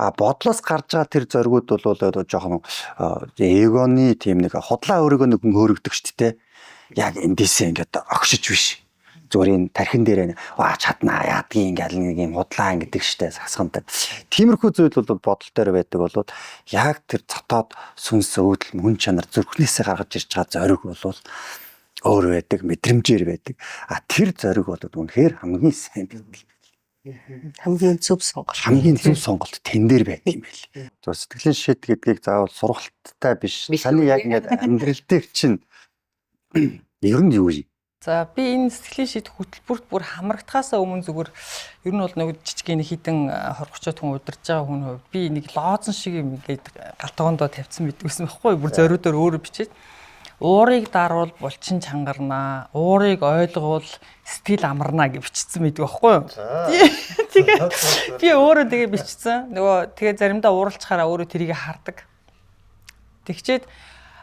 Speaker 2: А бодлоос гарч байгаа тэр зоригуд бол жоохон эгоны тийм нэг худлаа өөрийгөө нэг хүн хөөрөгдөг шүү дээ. Яг эндээсээ ингээд огшиж биш. Зүгээр энэ тархин дээр аа чаднаа яадгийн ингээл нэг юм худлаа ингэдэг штэ сасгантай. Тиймэрхүү зүйл бол бодол дээр байдаг бол яг тэр цотоод сүнс өвдөл мөн чанар зүрхнээсээ гаргаж ирж байгаа зориг бол өөр байдаг, мэдрэмжээр байдаг. А тэр зориг бол үнэхээр хамгийн сайн байдаг.
Speaker 1: Хамгийн зөв сонголт.
Speaker 2: Хамгийн зөв сонголт тэн дээр байдаг юм байл. Зөв сэтгэлийн шид гэдгийг заавал сургалттай биш. Таны яг ингээд амьдрал дээр чинь ер нь юу юм?
Speaker 5: За би энэ сэтгэлийн шид хөтөлбөрт бүр хамрагдахаасаа өмнө зүгээр ер нь бол нэг жижиг нэг хідэн 20 30 хүн удирж байгаа хүн хувьд би нэг лоозон шиг юм ингээд галтгоондоо тавьсан байдаг гэсэн байхгүй бүр зориудоор өөрөө бичээд уурыг дарвал булчин чангарнаа, уурыг ойлгуул сэтгэл амарнаа гэж бичсэн байдаг байхгүй юу? Тэгээ би өөрөө тэгээ бичсэн. Нөгөө тэгээ заримдаа ууралцахаараа өөрөө тэрийг хардаг. Тэгчээд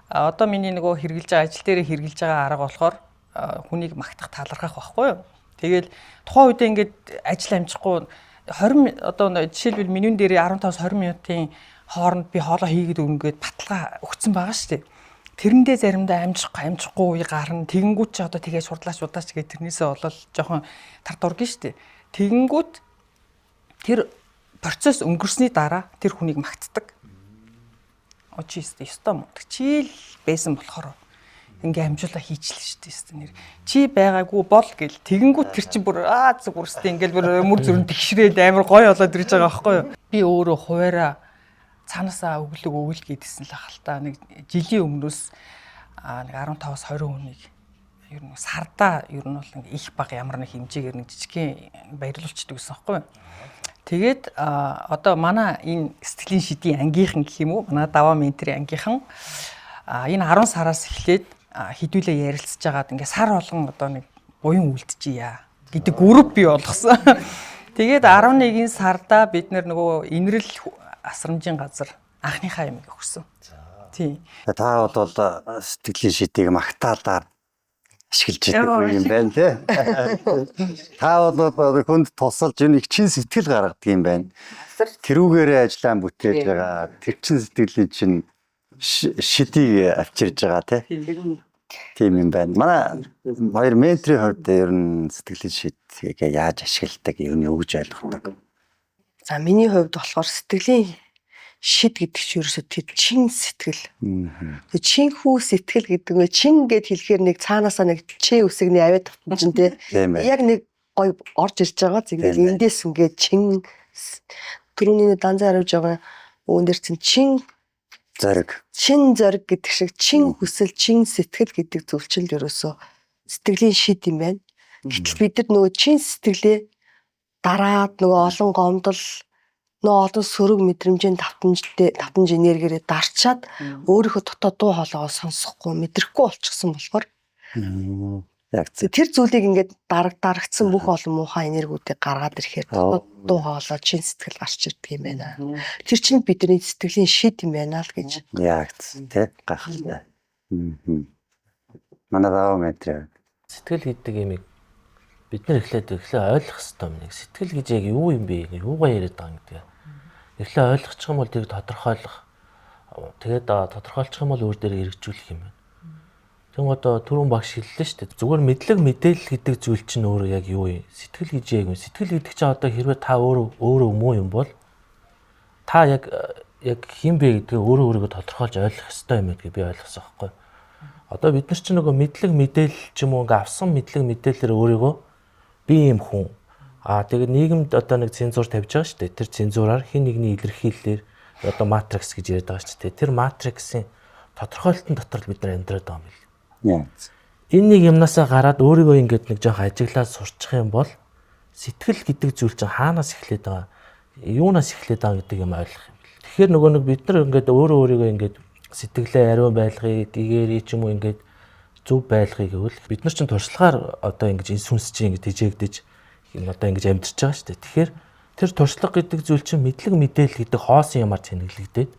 Speaker 5: одоо миний нөгөө хэрглэж байгаа ажил дээрээ хэрглэж байгаа арга болохоор хүнийг магтах талархах байхгүй юу? Тэгэл тухайн үедээ ингээд ажил амжихгүй 20 одоо жишээлбэл менюн дээр 15-20 минутын хооронд би хоолоо хийгээд өгнө гээд баталгаа өгсөн байгаа шүү дээ. Тэрэндээ заримдаа амжихгүй үе гарна. Тэгэнгүүт чи одоо тэгээ шурдлаач удаач гэх тэрнээсээ болол жоохон тар дургэн шүү дээ. Тэгэнгүүт тэр процесс өнгөрсний дараа тэр хүнийг магтдаг. Чи ёстой мундаг. Чи л байсан болохоор ингээ амжуулаа хийчлээ шүү дээ ёстой нэр. Чи байгаагүй бол гэл тэгэнгүүт тэр чинь бүр аа зүг үрстэй ингээл бүр мөр зүрэн тэгшрээд амар гоё болоод ирж байгаа байхгүй юу? Би өөрөө хуваараа цаанаасаа өглөг өгөл гэдсэн л ахalta нэг жилийн өмнөөс нэг 15-аас 20 хүнийг ер нь сардаа ер нь бол ингээ их баг ямар нэг хэмжээгээр нэг жижигхэн баярлуулчихдаг гэсэн байхгүй юу? Тэгээд одоо манай энэ сэтгэлийн шидийн ангийнхан гэх юм уу? Манай даваа менторын ангийнхан энэ 10 сараас эхлээд хідүүлээ ярилцж байгаад ингээ сар болгон одоо нэг буян үлдчихье гэдэг групп бий болгосон. Тэгээд 11 сарда бид нөгөө инрэл асрамжийн газар анхныхаа юмыг өгсөн. Тийм.
Speaker 2: Та бол сэтгэлийн шидийг магтаалаар ашиглаж байдаг юм байна тий. Та бол хүнд тусалж энэ их чин сэтгэл гаргадаг юм байна. Тэрүүгээрээ ажиллаан бүтээж байгаа. Тэр чин сэтгэлийн чинь шидийг авчирж байгаа тий. Тийм юм байна. Манай хоёр менторын хувьд ер нь сэтгэлийн шидийг яаж ашигладаг, ер нь юу гэж ойлгодог?
Speaker 1: За миний хувьд болохоор сэтгэлийн шид гэдэг чинь ерөөсөө тэр чин сэтгэл. Тэр чинхүү сэтгэл гэдэг нь чин гэд хэлэхээр нэг цаанаасаа нэг чээ үсэгний авиа тавтан чинь тий. Яг нэг гой орж ирж байгаа. Зингээл эндээс ингээд чин түрүүний данзаа хариулж байгаа үүн дээр чинь чин
Speaker 2: зориг.
Speaker 1: Чин зориг гэдэг шиг чин хүсэл, чин сэтгэл гэдэг зүйл чинь л ерөөсөө сэтгэлийн шид юм байна. Гэтэл бид нар нөгөө чин сэтгэлээ дараад нөгөө олон гомдол нөгөө олон сөрөг мэдрэмжийн давтамж энергиэрээ дарчаад өөрийнхөө дотоод дуу хоолойгоо сонсохгүй мэдрэхгүй болчихсон болохоор
Speaker 2: Яг зөв.
Speaker 1: Тэр зүйлийг ингээд дарагдсан бүх олон муухай энергиудыг гаргаад ирэхээр дотоод дуу хоолой чин сэтгэл гарч ирдэг юм байна. Тэр чинь бидний сэтгэлийн шид юм байна л гэж.
Speaker 2: Яг зөв тий гайхалтай. Манай даваа метр.
Speaker 3: Сэтгэл гэдэг юмыг бид нар эхлээд ойлгох хэрэгтэй юм. Сэтгэл гэж яг юу юм бэ? Юугаа яриад байгаа юм гэдэг. Эхлээ ойлгочих юм бол тэрийг тодорхойлох. Тэгээд тодорхойлчих юм бол өөр дээр хэрэгжүүлэх юм байна. Тэгм одоо түрүүн багш хэллээ шүү дээ. Зүгээр мэдлэг мэдээлэл гэдэг зүйл чинь өөрөө яг юу юм? Сэтгэл гэж яг юм. Сэтгэл гэдэг чинь одоо хэрвээ та өөрөө муу юм бол та яг хэн бэ гэдгээ өөрөө өөрийгөө тодорхойлж ойлгох ёстой юм гэдгийг би ойлгосон байхгүй. Одоо бид нар чинь нөгөө мэдлэг мэдээлэл ч юм уу ингээ авсан мэдлэг мэдээлэлээр өөрийгөө би юм хүн. Аа тэгээд нийгэмд одоо нэг цензуур тавьж байгаа шүү дээ. Тэр цензуураар хин нэгний илэрхийллээр одоо матрикс гэж яриад байгаа шүү дээ. Тэр матриксын тодорхойлолтын дотор л бид нар амьдраад байгаа юм бэл. Энэ нэг юмнасаа гараад өөрийгөө ингээд нэг жоох ажиглаад сурчих юм бол сэтгэл гэдэг зүйл чинь хаанаас эхлээд байгаа, юунаас эхлээд байгаа гэдэг юм ойлгох юм бэл. Тэгэхээр нөгөө нэг бид нар ингээд өөрөө өөрийгөө ингээд сэтгэлээ ариун байлгахыг, гэгэрий ч юм уу ингээд зөв байлгахыг гэвэл бид нар чинь туршлагаар одоо ингэж энэ сүнс чинь ингэж тэжээгдэж одоо ингэж амьдарч байгаа шүү дээ. Тэгэхээр тэр туршлага гэдэг зүйл чинь мэдлэг мэдээлэл гэдэг хоосон юмар цэнэглэгдээд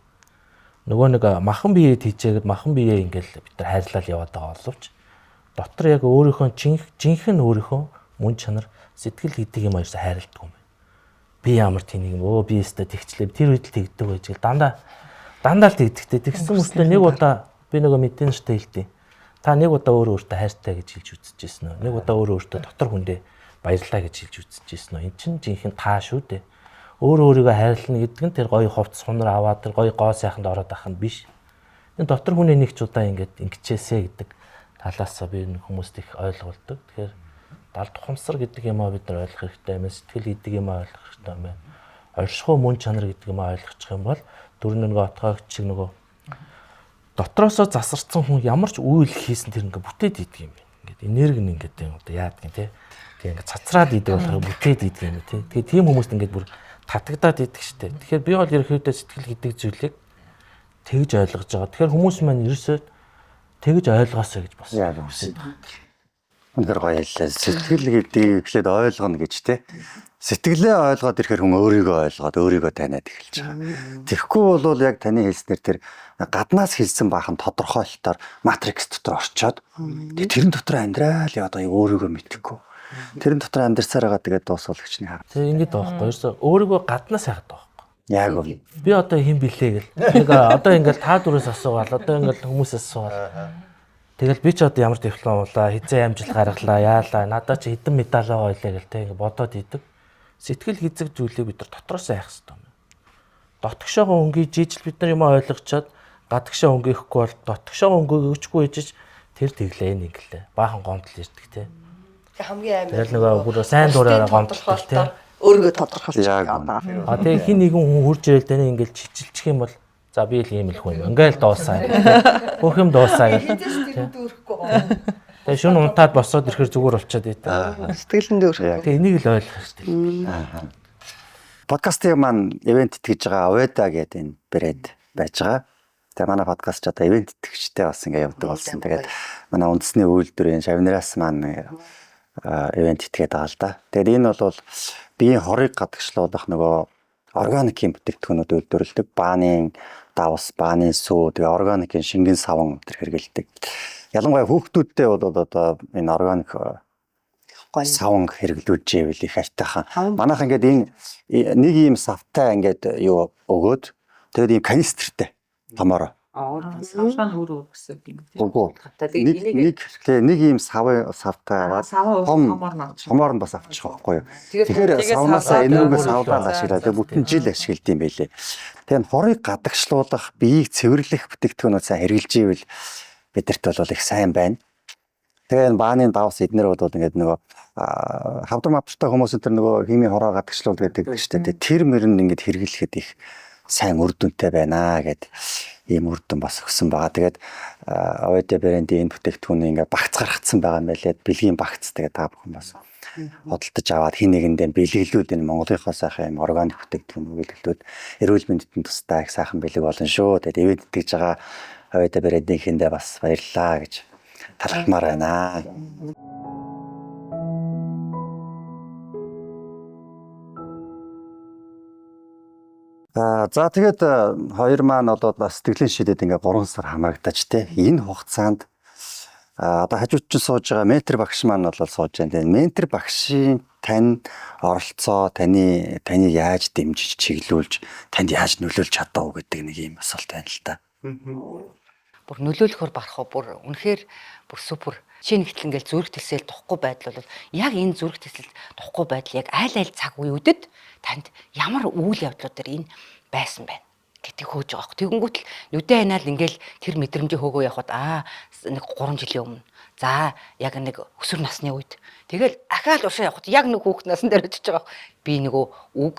Speaker 3: нөгөө нэг махан биеэ тэжээгээд махан биеэ ингээл бид нар хайрлал яваад байгаа боловч дотор яг өөрийнхөө жинхэнэ өөрийнхөө мөн чанар сэтгэл гэдэг юм аяарсаа хайрладаг юм байна. Би ямар тэнийг юм өө би өстө тэгчлээ тэр үед л тэгдэг байж гэл дандаа л тэгдэгтэй. Тэгсэн мөртлөө нэг удаа би нөгөө мэдэн нартай хэлдэг. Та нэг удаа өөрөө өөртөө хайртай гэж хэлж үзчихсэн үү? Нэг удаа өөрөө өөртөө дотор хүндээ баярлалаа гэж хэлж үзчихсэн үү? Эн чинь жинхэнэ та шүү дээ. Өөрөө өөрийгөө хайрлана гэдэг нь тэр гоё хувцас сунар аваад тэр гоё гоо сайханд ороод авах нь биш. Энэ дотор хүний нэг ч удаа ингээд ингэчээсэ гэдэг талаасаа би хүмүүст их ойлгуулдаг. Тэгэхээр далд ухамсар гэдэг юм аа бид нар ойлгох хэрэгтэй юм. Сэтгэл гэдэг юм аа ойлгох хэрэгтэй юм байна. Оршихуй мөн чанар гэдэг юм аа ойлгочих юм бол дөрөв нөгөө отгоогч шиг нөгөө дотроосоо засарсан хүн ямар ч үйл хийсэн тэр ингээ бүтээд идэг юм байна. Ингээд энерги нь ингээд юм одоо яадаг юм те. Тэг ингээ цацраад идэг болохоор бүтээд идэг юм те. Тэгээ тийм хүмүүст ингээд бүр татагдаад идэг штэ. Тэгэхээр би бол ерөнхийдөө сэтгэл гэдэг зүйлийг тэгж ойлгож байгаа. Тэгэхээр хүмүүс маань ерөөсөө тэгж ойлгоосоо гэж бас хүсэж байна.
Speaker 2: Өндөр гоё хэллээ. Сэтгэл гэдгийг эхлээд ойлгоно гэж те. Сэтгэлээ ойлгоод ирэхээр хүн өөрийгөө ойлгоод өөрийгөө таниад эхэлж байгаа. Тэгэхгүй бол яг таны хэлснээр тэр гаднаас хэлсэн баахан тодорхойлолтоор матрикс дотор орчоод тэрэн дотор амьдрал яваад байгаа өөрийгөө мэдэхгүй. Тэрэн дотор амьдарсаар байгаа тэгээд дуусвал гэж нэг хараа.
Speaker 3: Тэр ингэж байгаа байхгүй. Ерөөсөө өөрийгөө гаднаас хайгаад байгаа байхгүй.
Speaker 2: Яг үн.
Speaker 3: Би одоо хэн блээ гэл. Нэг одоо ингээл та дөрөөс асуугаал, одоо ингээл хүмүүсээс асуугаал. Тэгэл би ч одоо ямар диплом уулаа, хизээ амжилт гаргалаа, яалаа, надаа чи хэдэн медаль байгаа байлаа гэл те ингээ бодоод идэг. Сэтгэл хийцэг зүйлийг бид нар дотроос айх хэрэгтэй юм. Дотгошоогоо өнгөж ижил бид нар юм ойлгочоод гадагшаа өнгөхгүй бол дотгошоогоо өнгөөгчгүй ижиж тэр тэглээ энэ ингэлээ. Баахан гомдол ирдэг те.
Speaker 1: Хамгийн амар.
Speaker 3: Тэгэл нөгөө бүр сайн дураараа гомдолтой те.
Speaker 1: Өөрийгөө тодорхойлчих.
Speaker 2: Яг үнэ.
Speaker 3: А тэгээ хин нэгэн хүн хурж ирэл тань ингээл чичилчих юм бол за би л ийм л хүн юм. Ингээл дуусаа. Бүх юм дуусаа гэл.
Speaker 1: Хизээч тэр дүүрэхгүй гоо.
Speaker 3: Тэгээ шүн унтаад босоод ирэхэр зүгээр болчиход идэв.
Speaker 1: Сэтгэлэн дүүрэхгүй.
Speaker 3: Тэгээ энийг л ойлгох хэрэгтэй.
Speaker 2: Подкастын маань ивент итгэж байгаа Аведа гэдэг энэ брэнд байж байгаа. Тэгээ манай подкаст ч одоо ивент итгэгчтэй бас ингээ явдаг болсон. Тэгээд манай үндэсний үйлдвэрийн Шавнраас маань ивент итгээд байгаа л да. Тэгээд энэ бол биеийн хорыг гадагшлуулах нөгөө органикийн бүтээгдэхүүнүүд үйлдвэрлэдэг. Бааны давс, бааны сүү, тэгээ органикийн шингэн саван энэ хэрэглэдэг. Ялангуяа хүүхдүүдтэй бол одоо энэ органик саван хэрэглүүлж ивэл их айтайхан. Манайх ингээд энэ нэг ийм савтай ингээд юу өгөөд тэгээд ийм канистртэй томороо.
Speaker 6: Савшаа өөр өөр гэсэн юм тийм.
Speaker 2: Үгүй. Нэг тэгээ нэг ийм сав савтай аваад том томоор нь бас авчих байхгүй юу. Тэгэхээр савнаасаа энүүгээ савлаад ашиглаа. Тэгээ бүтэн жил ашигладаг юм байлээ. Тэгээ хорыг гадагшлуулах, биеийг цэвэрлэх бүтээгдэхүүнүүд сайн хэрэглэж ивэл бидэрт бол их сайн байна. Тэгээ энэ бааны давс эднэр бол ингээд нөгөө хавдар мавдартай хүмүүс энэ нөгөө химийн хороо гадагшлуул гэдэг шүү дээ. Тэр мөрөнд ингээд хэрэглэхэд их сайн үр дүнтэй байна гэд ийм үр дүн бас өгсөн байгаа. Тэгээд Аведа брендийн энэ бүтээгдэхүүнийг ингээд багц гаргацсан байгаа юм байлээ. Бэлгийн багц тэгээд та бүхэн бас худалдаж аваад хин нэгэндээ бэлэглүүд энэ Монголынхоо сайхан юм органик бүтээгдэхүүн бэлэглүүд эрүүл мэндэд тустай их сайхан бэлэг болно шүү. Тэгээд ивэд итгэж байгаа Аведа брендийнхэндээ бас баярлалаа гэж талархмаар байна. За тэгээд хоёр маань одоо сэтгэлийн шидэд ингээ 3 сар хамрагдаж те энэ хугацаанд одоо хажууд чинь сууж байгаа ментор багш маань бол сууж байна. Тэгээд ментор багшийн тань оролцоо таны таныг яаж дэмжиж чиглүүлж танд яаж нөлөөлж чадав гэдэг нэг юм асуулт байна л та.
Speaker 4: Бүр нөлөөлөхөр барах уу бүр үнэхээр бүр супер. Жишээ нь хэтэл ингээл зүрх тэсэл тухгүй байдал бол яг энэ зүрх тэсэл тухгүй байдал яг аль аль цаг үеүүдэд танд ямар үйл явдлууд дээр энэ байсан байна гэдэг хөөж байгаа хөх. Тэгэнгүүт л нүдэ анаал ингээл тэр мэдрэмжээ хөөгөө явхад нэг 3 жилийн өмнө. За яг нэг өсвөр насны үед. Тэгэл ахаал уршаа явхад яг нэг хүүхэд насан дээр очиж байгаа. Би нөгөө үг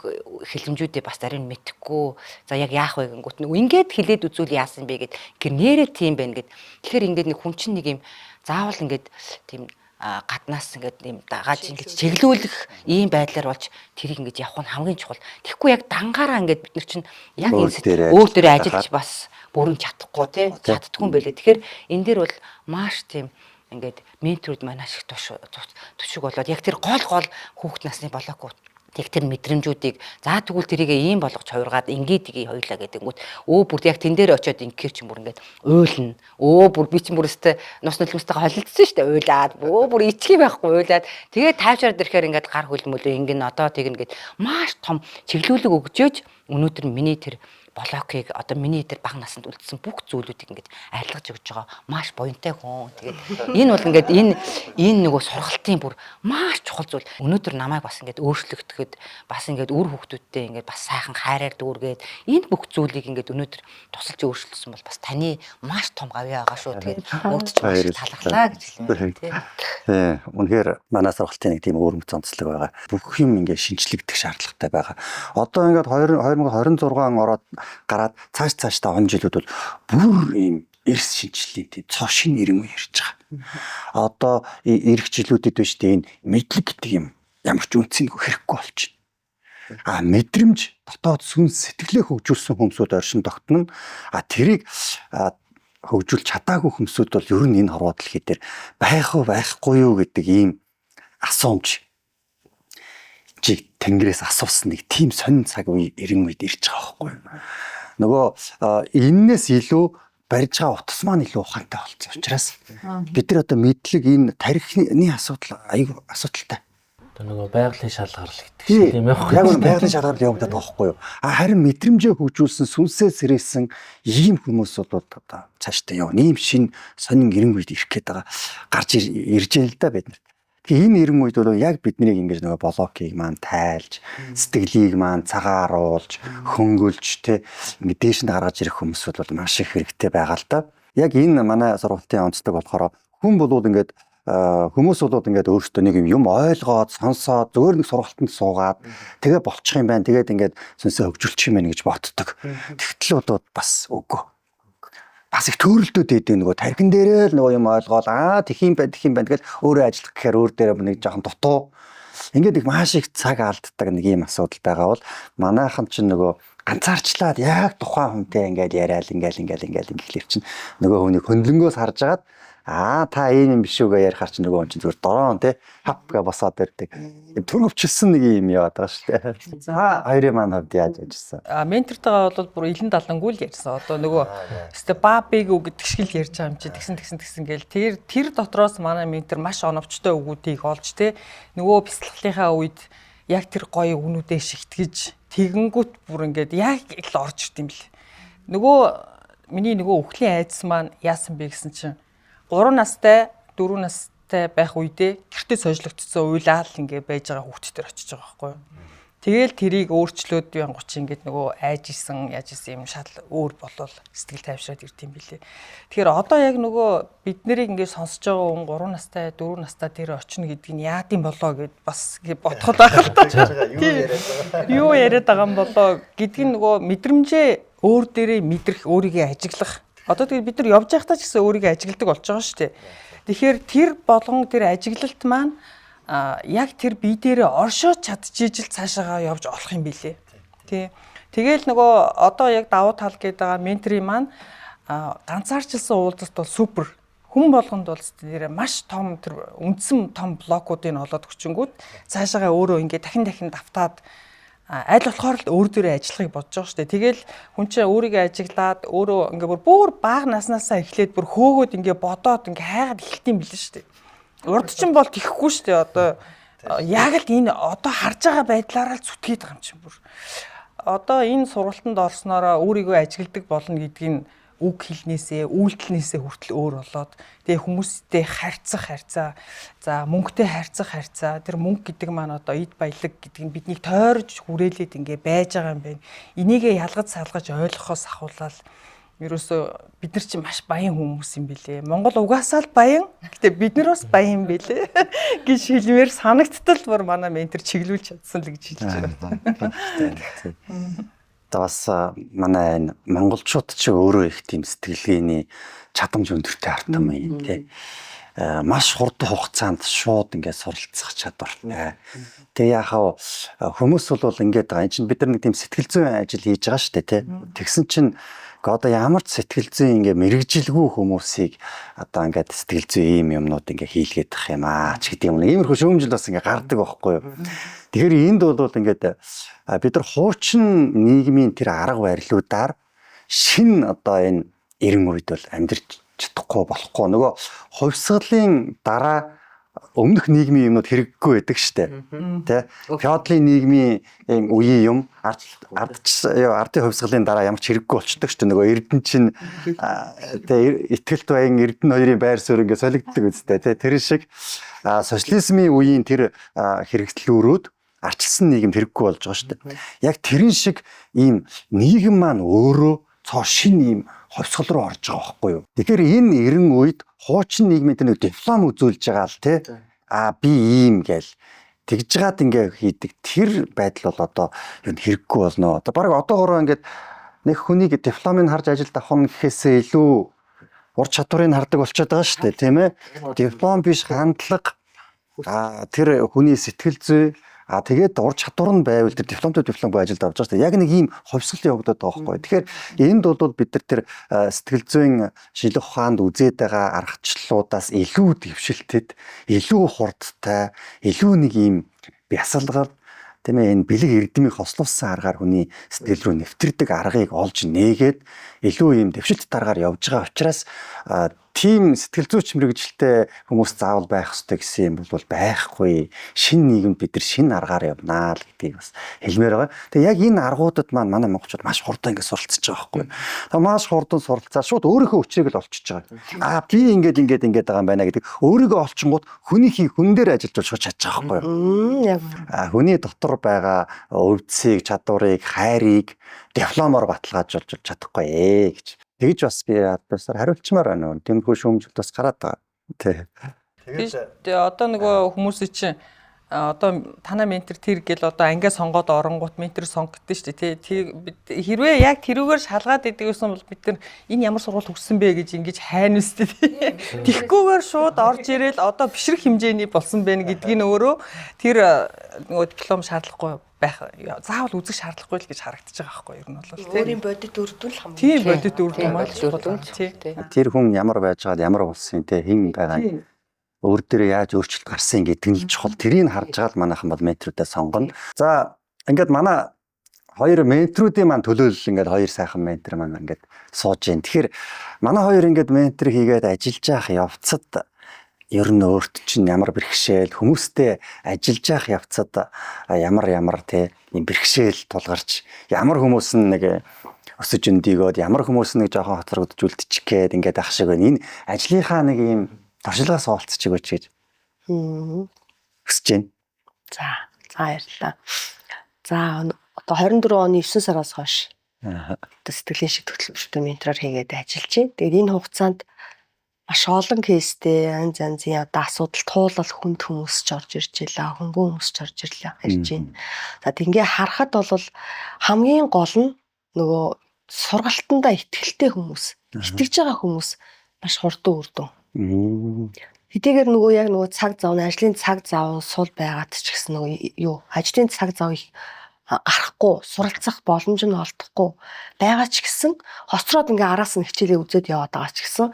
Speaker 4: хэлэмжүүдээ бас зарим нь мэдэхгүй. За яг яах вэ гингүүт нэг ингээд хилээд үзүүл яасан бэ гэд. Тэр нэрээ тийм байна гэд. Тэгэхээр ингээд нэг хүн чинь нэг юм заавал ингээд тийм гаднаас ингээд юм дагааж ингээд чиглүүлэх ийм байдлаар болж тэрийг ингээд явах нь хамгийн чухал. Тэгэхгүй яг дангаараа ингээд бид нар чинь яг энэ өөр дээрээ ажиллаж бас бүрэн чадахгүй тий чаддгүй юм байлээ. Тэгэхээр энэ дээр бол маш тийм ингээд менторуд маань ашиг тушиг болоод яг тэр гол гол хүүхд насны блокууд яг тэр мэдрэмжүүдийг за тэгвэл тэрийг ийм болгож хувиргаад ингээд тгий хоёлаа гэдэгнгүүт өө бүр яг тэн дээр очиод ингэхэр чинь бүр ингээд уйлна. Өө бүр би чинь бүр өстэй нус нулимстайгаа холилдсон шүү дээ уйлаад. Өө бүр ичхий байхгүй уйлаад. Тэгээд тайвшраад ирэхээр ингээд гар хөлмөлөө ингэн одоо тэгнэ гэд маш том чиглүүлэг өгчөөж өнөөдөр миний тэр блокийг одоо миний тэр бага насанд үлдсэн бүх зүйлүүдийг ингээд арилгаж өгч байгаа маш буянтай хүн. Тэгээд энэ бол ингээд энэ энэ нөгөө сургалтын бүр маш чухал зүйл. Өнөөдөр намайг бас ингээд өөрчлөгдөхөд бас ингээд үр хүүхдүүдтэй ингээд бас сайхан хайраар дүүргээд энэ бүх зүйлийг ингээд өнөөдөр тусалж өөрчилсөн бол бас таны маш том гавьяа байгаа шүү. Тэгээд өөрт ч маш их талархлаа гэж хэлмээр тий.
Speaker 2: Тий. Үнэхээр манай сургалтын нэг тийм өөрмөц онцлог байгаа. Бүх юм ингээд шинжлэгдэх шаардлагатай байгаа. Одоо ингээд 2026 он ороод гараад цааш цаашдаа он жилүүд бол бүр ийм эрс шинжлэлийн тийм цоо шинэ ирэн үе ирж байгаа. Одоо ирэх жилүүдэд биш тийм энэ мэдлэг гэдэг юм ямар ч үнцнийг хэрэггүй болчихно. А мэдрэмж дотоод сүнс сэтгэлээ хөгжүүлсэн хүмүүсүүд оршин тогтно. А тэрийг хөгжүүлж чадаагүй хүмүүсүүд бол ер нь энэ хорвоо дэлхий дээр байх уу байхгүй юу гэдэг ийм асуумж чиг тэнгэрээс асуусан нэг тийм сонин цаг үе эрен үед ирж байгаа байхгүй юу. Нөгөө эннээс илүү барьж байгаа утас маань илүү ухаантай болсон учраас бид нар одоо мэдлэг энэ тархины асуудал аюу асуудалтай.
Speaker 3: Одоо нөгөө байгалийн шалгарл гэдэг шиг юм
Speaker 2: явах. Яг үнэ байгалийн шалгарл явагдаад байгаа байхгүй юу? А харин мэдрэмжээ хөгжүүлсэн, сүнсээ сэрээсэн ийм хүмүүс бол одоо цаашдаа явна. Ийм шин сонин эрен үед ирэх гээд байгаа. Гарч ирж байгаа л да бид нарт. Тэгээ энэ эрен үед бол яг биднийг ингэж нөгөө блокийг маань тайлж, сэтгэлийг маань цагааруулж, хөнгөлж тэ ингэ дээш нь гаргаж ирэх хүмүүс бол маш их хэрэгтэй байгаа л да. Яг энэ манай сургалтын онцлог болохоор хүн болвол ингээд хүмүүс болоод ингээд өөрсдөө нэг юм ойлгоод сонсоод зөвөр нэг сургалтанд суугаад тэгээ болчих юм байна. Тэгээд ингээд сүнсээ хөгжүүлчих юм байна гэж боддог. Тэгтэл бол бас үгүй. Бас их төөрөлдөд идэв нөгөө тархин дээрээ л нөгөө юм ойлгоол аа тэх юм байна тэх юм байна тэгэл өөрөө ажиллах гэхээр өөр дээрээ нэг жоохон дутуу. Ингээд их маш их цаг алддаг нэг юм асуудал байгаа бол манайхан чинь нөгөө ганцаарчлаад яг тухайн хүнтэй ингээд яриад ингээл ингээл ингээл ингэлэр чинь нөгөө хүнийг хөндлөнгөөс харж агаад аа та ийм юм биш үгээ ярихаар чинь нөгөө хүн чинь зүгээр дорон те хап гэ босоод ирдэг. Төрөвчлсөн нэг юм яваад байгаа шүү дээ. За хоёрын маань хувьд яаж ажилласан?
Speaker 5: А ментортойгоо бол бүр илэн далангүй л ярьсан. Одоо нөгөө өстө ба бэг үү гэдэг шиг л ярьж байгаа юм чи тэгсэн тэгсэн тэгсэн гээл тэр тэр дотроос манай ментор маш оновчтой үгүүдийг олж те нөгөө бяцлаглалынхаа үед яг тэр гоё үгнүүдээ шигтгэж тэгэнгүүт бүр ингээд яг л орж ирд юм бэл. Нөгөө миний нөгөө өхлийн айдас маань яасан бэ гэсэн чинь 3 настай 4 настай байх үедээ гэртээ сожлогдсон уйлаал ингээ байж байгаа хүүхдтэр очиж байгаа байхгүй юу. Тэгэл тэрийг өөрчлөөд янгуч ингээд нөгөө айж исэн яаж исэн юм шал өөр болол сэтгэл тайвшраад ирд юм билээ. Тэгэхээр одоо яг нөгөө бид нарыг ингээд сонсож байгаа хүн 3 настай 4 настай тэр очино гэдгийг нь яад юм болоо гэд бас бодоход байх л та. Юу яриад байгаа юм болоо гэдг нь нөгөө мэдрэмжээ өөр дээрээ мэдрэх өөрийгөө ажиглах. Одоо тэгээд бид нар явж байхдаа ч гэсэн өөрийгөө ажигладаг болж байгаа шүү дээ. Тэгэхээр тэр болгон тэр ажиглалт маань яг тэр бие дээрээ оршоод чадчихийжл цаашаагаа явж олох юм билээ. Тий. Тэгээл нөгөө одоо яг давуу тал гэдэг байгаа менторын маань ганцаарчилсан уулзалт бол супер. Хүн болгонд бол нэрээ маш том тэр үндсэн том блокуудыг олоод өчөнгүүд цаашаагаа өөрөө ингээд дахин дахин давтаад аль болохоор л өөр дээрээ ажиллахыг бодож байгаа шүү дээ. Тэгэл хүн чинь өөрийгөө ажиглаад өөрөө ингээ бүр бага наснаасаа эхлээд бүр хөөгөөд ингээ бодоод ингээ хайгаад эхэлт юм билээ шүү дээ. Урд чинь бол тэхгүй шүү дээ. Одоо яг л энэ одоо харж байгаа байдлаараа л зүтгээд байгаа юм чинь бүр. Одоо энэ сургалтанд орсноороо өөрийгөө ажигладаг болно гэдгийг үг хэлнээсээ, үйлдэлнээсээ хүртэл өөр болоод тэгээ хүмүүстэй харьцах харьцаа, за мөнгөтэй харьцах харьцаа, тэр мөнгө гэдэг маань одоо эд баялаг гэдэг нь биднийг тойрж хүрээлээд ингээ байж байгаа юм байна. Энийгээ ялгаж салгаж ойлгохоос ахуулаад ерөөсөө бид нар чинь маш баян хүмүүс юм билээ. Монгол угаасаа л баян. Гэтэ бид нар бас баян юм билээ гэж хэлмээр санагдтал бүр манай ментор чиглүүлж чадсан л гэж хэлж байна.
Speaker 2: Одоо бас манай энэ монголчууд ч өөрөө их тийм сэтгэлгээний чадамж өндөртэй ард түмэн юм тий. Маш хурдан хугацаанд шууд ингээд суралцах чадвартай. Тэгээ яхав хүмүүс бол ингээд байгаа. Энд чинь бид нар нэг тийм сэтгэл зүйн ажил хийж байгаа шүү дээ тий. Тэгсэн чинь одоо ямар ч сэтгэл зүйн ингээ мэрэгжилгүй хүмүүсийг одоо ингээд сэтгэл зүйн ийм юмнууд ингээ хийлгээд тах юм аа ч гэдэг юм. Иймэрхүү шүүмжил бас ингээ гардаг байхгүй юу. Тэгэхээр энд бол ингээд бид нар хуучин нийгмийн тэр арга барилуудаар шин одоо энэ эрен үед бол амьдрч чадахгүй болохгүй. Нөгөө хувьсгалын дараа өмнөх нийгмийн юмнууд хэрэггүй байдаг штэ. Тэ? Феодлын нийгмийн үеийн юм ардын хувьсгалын дараа ямар ч хэрэггүй болчдөг штэ. Нөгөө эрдэн чинь тэ итгэлт баян эрдэн хоёрын байр суурь ингээ солигддог үстэй. Тэ? Тэр шиг социализмын үеийн тэр хэрэгтлүүрүүд арчилсан нийгэмд хэрэггүй болж байгаа штэ. Яг тэрэн шиг ийм нийгэм маань өөрөө цоо шин ийм хувьсгал руу орж байгаа байхгүй юу. Тэгэхээр энэ эрен үед хуучин нийгмийн нэг диплом үзүүлж байгаа л тий. А би ийм гээл тэгж жагаад ингээ хийдэг тэр байдал бол одоо юу хэрэггүй болно. Одоо баг одоогороо ингээд нэг хүнийг дипломыг харж ажилд авах нь гэхээсээ илүү ур чадварыг хардаг болчиход байгаа шүү дээ, тийм ээ. Диплом биш хандлага, тэр хүний сэтгэл зүй, тэгээд ур чадвар нь байвал тэр дипломтой дипломгүй ажилд авч байгаа шүү дээ. Яг нэг ийм хувьсгал явагдаад байгаа байхгүй. Тэгэхээр энд бол бид нар тэр сэтгэл зүйн шинжлэх ухаанд үзээд байгаа аргачлалуудаас илүү дэвшилтэд, илүү хурдтай, илүү нэг ийм бясалгал, тийм ээ, энэ бэлэг эрдмийг хослуулсан аргаар хүний сэтгэл рүү нэвтэрдэг аргыг олж нээгээд илүү ийм дэвшилт дараагаар явж байгаа учраас Тийм сэтгэл зүйч мэргэжилтэй хүмүүс заавал байх ёстой гэсэн юм бол байхгүй. Шинэ нийгэмд бид нар шинэ аргаар явнаа л гэдгийг бас хэлмээр байгаа. Тэгээ яг энэ аргуудад маань манай монголчууд маш хурдан ингэ суралцж байгаа байхгүй. Тэгээ маш хурдан суралцаа шууд өөрийнхөө хүчийг л олчиж байгаа. Аа би ингээд ингээд ингээд байгаа юм байна гэдэг өөрийгөө олчингууд хүнийхээ хүн дээр ажиллаж шууд чадж байгаа байхгүй.
Speaker 1: Яг
Speaker 2: Хүний дотор байгаа өвдсийг, чадварыг, хайрыг дипломоор баталгаажуулж чадахгүй ээ гэж. Тэгж бас би албасаар хариулчмаар байна. Тэмхүү шүүмжлэлт бас гараад байгаа. Тий.
Speaker 5: Тэгээд одоо нөгөө хүмүүсийн чинь одоо танай ментор тэр гэл одоо ангиа сонгоод оронгууд ментор сонгох гэдэг шүү дээ тий. Хэрвээ яг тэрүүгээр шалгаад идэг гэсэн бол бид нар энэ ямар сургууль төгссөн бэ гэж ингэж хайна үстэй тий. Тэгхгүйгээр шууд орж ирээл одоо бишрэх хэмжээний болсон байна гэдгийг нь өөрөө тэр нөгөө диплом шаардлагагүй байх заавал үзэх шаардлагагүй л гэж харагдаж байгаа байхгүй юу ер нь бол тий.
Speaker 1: Өөрийн бодит үр дүн л хамгийн.
Speaker 5: Тийм бодит үр дүн маань
Speaker 4: чухал
Speaker 5: тий.
Speaker 2: Тэр хүн ямар байж байгаад ямар болсон те хэн байгаа юм өөр дээрээ яаж өөрчлөлт гарсан гэдэг нь л чухал. Тэрийг харж байгаа л манайхан бол менторудаа сонгоно. За ингээд манай хоёр менторуудын маань төлөөлөл ингээд хоёр сайхан ментор маань ингээд сууж гин. Тэгэхээр манай хоёр ингээд ментор хийгээд ажиллаж явах явцад ер нь өөрт чинь ямар бэрхшээл хүмүүстэй ажиллаж явах явцад ямар ямар те юм бэрхшээл тулгарч ямар хүмүүс нь нэг өсөж өндийгөөд ямар хүмүүс нэг жоохон хоцрогдож үлдчих гээд ингээд ах шиг байна. Энэ ажлынхаа нэг юм туршлагаас хуваалцчих өгөөч гэж хүсэж байна.
Speaker 1: За, за баярлалаа. За одоо 24 оны 9 сараас хойш одоо сэтгэлийн шиг хөтөлбөртөө ментороор хийгээд ажиллаж байна. Тэгээд энэ хугацаанд маш олон кейстэй янз янзын одоо асуудал туулал хүнд хүмүүс ч орж ирж байлаа, хөнгөн хүмүүс ч орж ирлээ ирж байна. За тэнгээ харахад бол хамгийн гол нь нөгөө сургалтандаа итгэлтэй хүмүүс, итгэж байгаа хүмүүс маш хурдан үр дүн. Хэдийгээр нөгөө яг нөгөө цаг зав нь ажлын цаг зав сул байгаад ч гэсэн нөгөө юу ажлын цаг зав их гарахгүй, суралцах боломж нь олдохгүй байгаа ч гэсэн хоцроод ингээ араас нь хичээлээ үзээд яваад байгаа ч гэсэн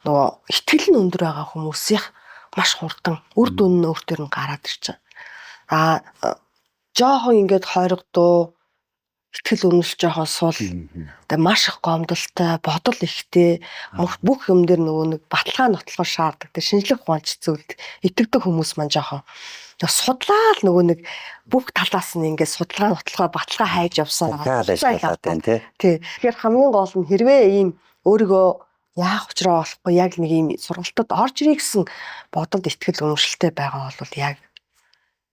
Speaker 1: нөгөө итгэл нь өндөр байгаа хүмүүсийнх маш хурдан үр дүн нь өөр төр нь гараад ирж байгаа. Аа жоохон ингээд хойрогдуу итгэл үнэмшил жоохон сул тэгээ маш их гомдолтой, бодол ихтэй бүх юм дээр нөгөө нэг баталгаа нотлохоор шаарддаг. Тэгээ шинжлэх ухаанч зүйлд итгэдэг хүмүүс маань жоохон судлаа л нөгөө нэг бүх талаас нь ингээд судалгаа нотлохоор баталгаа хайж явсан.
Speaker 2: Ажиллаад байна тий.
Speaker 1: Тий. Тэгэхээр хамгийн гол нь хэрвээ ийм өөрийгөө яах учраа олохгүй яг нэг ийм сургалтад орж ирээ гэсэн бодолд итгэл үнэмшилтэй байгаа бол яг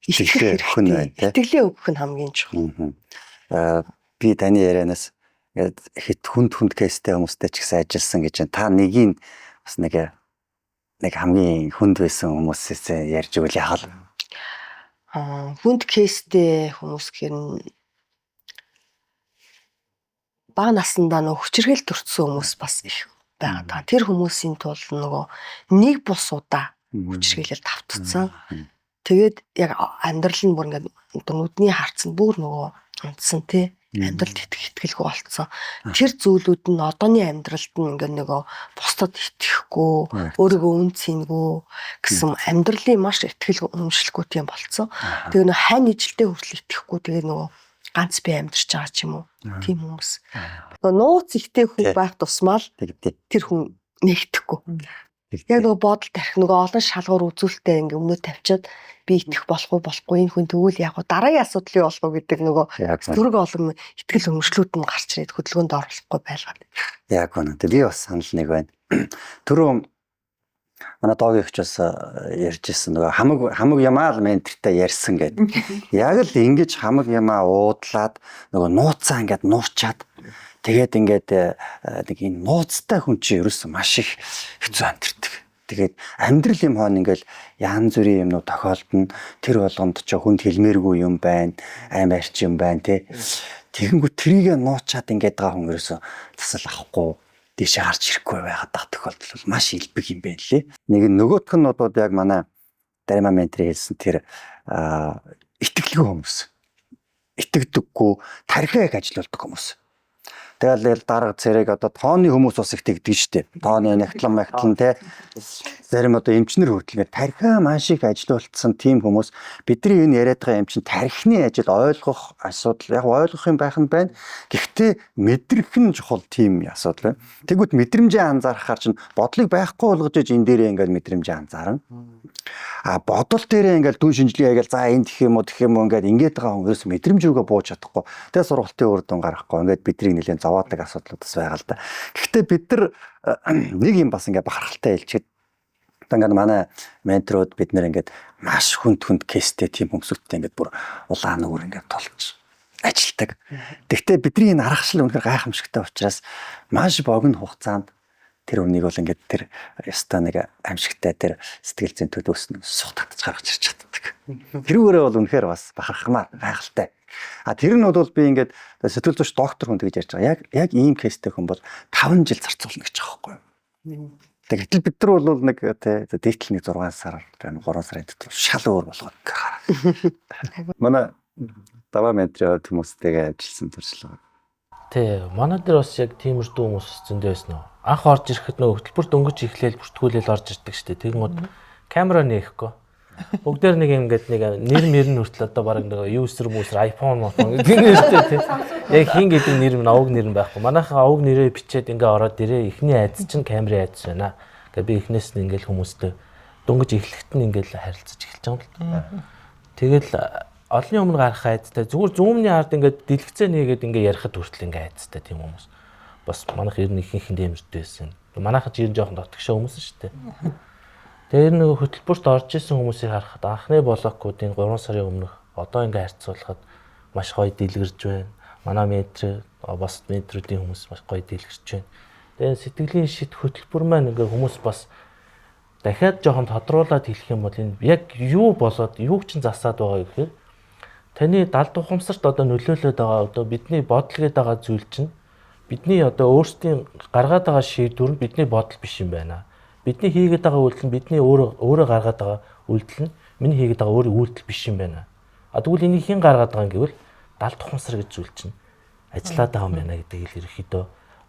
Speaker 2: Итгэлээ өгөх нь байна тий.
Speaker 1: Итгэлээ өгөх нь хамгийн чухал.
Speaker 2: Би таны ярианаас ингээд хэд хүнд хүнд кейстэй хүмүүстэй ч гэсэн ажилласан гэж байна. Та нэгийг бас нэг хамгийн хүнд байсан хүмүүсээс ярьж өгвөл яхал.
Speaker 1: Хүнд кейстэй хүмүүс гэхээр нь бага насндаа нөгөө хүчирхийлэл төрсэн хүмүүс бас их байгаа даа. Тэр хүмүүсийн тул нөгөө нэг бус удаа хүчирхийлэл давтцсан. Тэгээд яг амьдрал нь бүр ингээд нүдний харц нь бүр нөгөө унтсан тий. Амьдралд итгэх итгэлгүй болцсон. Тэр зүйлүүд нь одооны амьдралд нь ингээд нөгөө бусдад итгэхгүй, өөрийгөө үн цэнгүй гэсэн амьдралын маш итгэл үнэмшилгүй тийм болцсон. Тэгээ нөгөө хань ижилтэй хүртэл итгэхгүй тэгээ нөгөө ганц би амьдарч байгаа ч юм уу. Тийм хүмүүс. Нөгөө нууц ихтэй хүн байх тусмаа л тэр хүн нэгтгэхгүй. Яг нөгөө бодол тарих нөгөө олон шалгуур үзүүлэлтээ ингээ өмнөө тавьчаад би итгэх болох уу болохгүй энэ хүн тэгвэл яг дараагийн асуудал юу болох уу гэдэг нөгөө зүрэг олон итгэл үнэмшлүүд нь гарч ирээд хөдөлгөөнд оруулахгүй байлгаад.
Speaker 2: Яг үнэ. Би бас санал нэг байна. Түрүү манай доогийн ихч бас ярьж ирсэн нөгөө хамаг ямаа л ментортой ярьсан гэдэг. Яг л ингэж хамаг ямаа уудлаад нөгөө нууцаа ингээд нуурчаад тэгээд ингээд нэг энэ нууцтай хүн чинь ерөөсөн маш их хэцүү амьдэрдэг. Тэгээд амьдрал юм хоон ингээл янз бүрийн юмнууд тохиолдно. Тэр болгонд ч хүнд хэлмээргүй юм байна, аим арч юм байна тий. Тэгэнгүүт трийгэ нуучаад ингээд байгаа хүн ерөөсөн тасал авахгүй тийшээ гарч ирэхгүй байгаад байгаа тохиолдол бол маш илбэг юм байна лээ. Нэг нь нөгөөх нь бол яг манай Дарима менторын хэлсэн тэр итгэлгүй хүмүүс. Итгэдэггүй, тархиа их ажилуулдаг хүмүүс. Тэгэл дарга цэрэг одоо тооны хүмүүс бас их тэгдэг штеп. Тооны нягтлан магтлан те. Зарим одоо эмчнэр хүртэл ингээд тархиа маш их ажилуулсан тийм хүмүүс бидний энэ яриад байгаа юм чинь тархины ажил ойлгох асуудал яг ойлгох юм байх нь байна. Гэхдээ мэдрэх нь чухал тийм асуудал байна. Тэгвэл мэдрэмжээ анзаарахаар чинь бодлыг байхгүй болгож иж энэ дээрээ ингээд мэдрэмжээ анзаарна. А бодол дээрээ ингээд дүн шинжилгээ хийгээл за энэ тэх юм уу тэх юм уу ингээд ингээд байгаа хүн ерөөс мэдрэмж рүүгээ бууж чадахгүй. Тэгээ сургалтын үр дүн гаргахгүй. Ингээд бидний нэлээд зовоодаг асуудлууд бас байгаа л да. Гэхдээ бид нар нэг юм бас ингээд бахархалтай хэлчихэд одоо ингээд манай менторууд бид нэр ингээд маш хүнд хүнд кейстэй тийм хүмүүсүүдтэй ингээд бүр улаан нүгэр ингээд тулж ажилтдаг. Гэхдээ бидний энэ аргачлал үнэхээр гайхамшигтай учраас маш богино хугацаанд тэр үнийг бол ингээд тэр ёстой нэг амьшигтай тэр сэтгэл зүйн төлөөс нь сух татж гаргаж ирч чаддаг. Тэрүүгээрээ бол үнэхээр бас бахархмаар гайхалтай. А тэр нь бол би ингээд сэтгэл зүйч доктор хүн тэгж ярьж байгаа. Яг ийм кейстэй хүн бол 5 жил зарцуулна гэж байгаа байхгүй юу? Гэтэл бид нар бол нэг тэ дээтэл нэг 6 сар 3 сарын дотор шал өөр болгоод ингээ. Манай даваа менторын хувьд хүмүүстэйгээ ажилласан туршлага.
Speaker 3: Тий, манай дээр бас яг тиймэрхүү хүмүүс зөндөө байсан уу. Анх орж ирэхэд нөгөө хөтөлбөр дөнгөж эхлээл бүртгүүлээл орж ирдэг штэ. Тэгмүүд камера нээхгүй. Бүгдээр нэг юм ингээд нэг нэр мэр нь хүртэл одоо баг нэг user мүсэр iPhone iPhone гэдэг нэртэй тий. Яг хин гэдэг нэр нь овг нэр нь байхгүй. Манайхан овг нэрээ бичээд ингээ ороод ирээ. Эхний айц чинь камерын айц байна. Ингээ би эхнээс нь ингээл хүмүүстэй дөнгөж эхлэхэд нь ингээл харилцаж эхэлж байгаа юм л та. Тэгэл олонний өмнө гарах айцтай зүгээр зүүмний ард ингээд дэлгэцээ нээгээд ингээ ярихад хүртэл ингээ айцтай тийм хүмүүс. Бас манайх ер нь ихэнх нь дэмэртэй байсан. Манайхан ч ер нь жоохон дотгошоо хүмүүс шүү дээ. Тэр нэг хөтөлбөрт орж исэн хүмүүсийг харахад анхны блокуудын 3 сарын өмнөх одоо ингээ харьцуулахад маш гоё дэлгэрж байна. Манай ментор бас менторуудын хүмүүс маш гоё дэлгэрч байна. Тэгээ сэтгэлийн шид хөтөлбөр маань ингээ хүмүүс бас дахиад жоохон тодруулаад хэлэх юм бол энэ яг юу болоод юуг чинь засаад байгаа гэхээр таны далд ухамсарт одоо нөлөөлөд байгаа одоо бидний бодол гээд байгаа зүйл чинь бидний одоо өөрсдийн гаргаад байгаа шийдвэр нь бидний бодол биш юм байна. Бидний хийгээд байгаа үйлдэл нь бидний өөрөө гаргаад байгаа үйлдэл нь миний хийгээд байгаа өөрийн үйлдэл биш юм байна. А тэгвэл энийг хэн гаргаад байгаа юм гэвэл далд ухамсар гэж зүйл чинь ажиллаад байгаа юм байна гэдгийг л ерөнхийдөө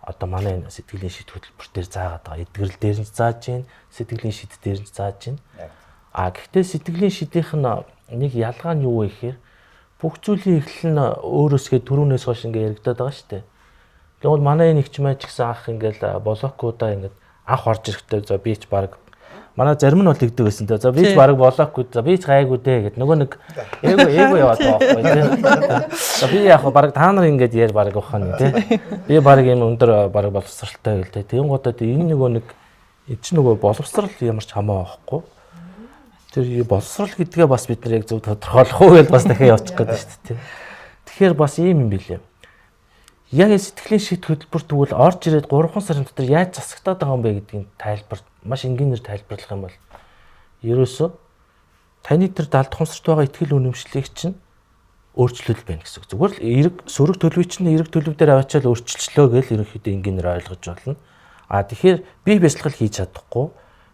Speaker 3: одоо манай энэ сэтгэлийн шид хөтөлбөр дээр заагаад байгаа. Эдгэрэл дээр нь зааж гин, сэтгэлийн шид дээр нь зааж гин. А гэхдээ сэтгэлийн шидийнх нь нэг ялгаа нь юу вэ гэхээр бүх зүйлийн эхлэл нь өөрөөсөө түрүүнээс хойш ингээ яригадаад байгаа шүү дээ. Тэгвэл манай энэ ихч маань ч гэсэн анх ингээл блокуудаа ингээд анх орж ирэхдээ за би ч баг манай зарим нь бол тэгдэг байсан те. За би ч баг блокгүй за би ч гайгүй дээ гэд нөгөө нэг эго яваад байгаа байхгүй те. За би яг баг та нар ингээд яар баг ухааны те. Би баг юм өндөр баг боловсралтай гэл те. Тэгэнгүүтээ энэ нөгөө нэг энэ ч нөгөө боловсрал ямар ч хамаа байхгүй. Тэр боловсрал гэдгээ бас бид нар яг зөв тодорхойлох уу гэж бас дахиад явчих гээд байна шүү дээ. Тэгэхээр бас ийм юм билээ. Яг сэтгэлийн шид хөтөлбөр тэгвэл орж ирээд 3 сарын дотор яаж засагтаад байгаа юм бэ гэдгийг тайлбар маш энгийнээр тайлбарлах юм бол ерөөсөө таны тэр далд ухамсарт байгаа итгэл үнэмшлийг чинь өөрчлөл байна гэсэн үг. Зүгээр л эрэг сөрөг төлөвийг чинь эрэг төлөв дээр аваачаал өөрчилчлөө гэж ерөнхийдөө энгийнээр ойлгож болно. А тэгэхээр би бясалгал хийж чадахгүй,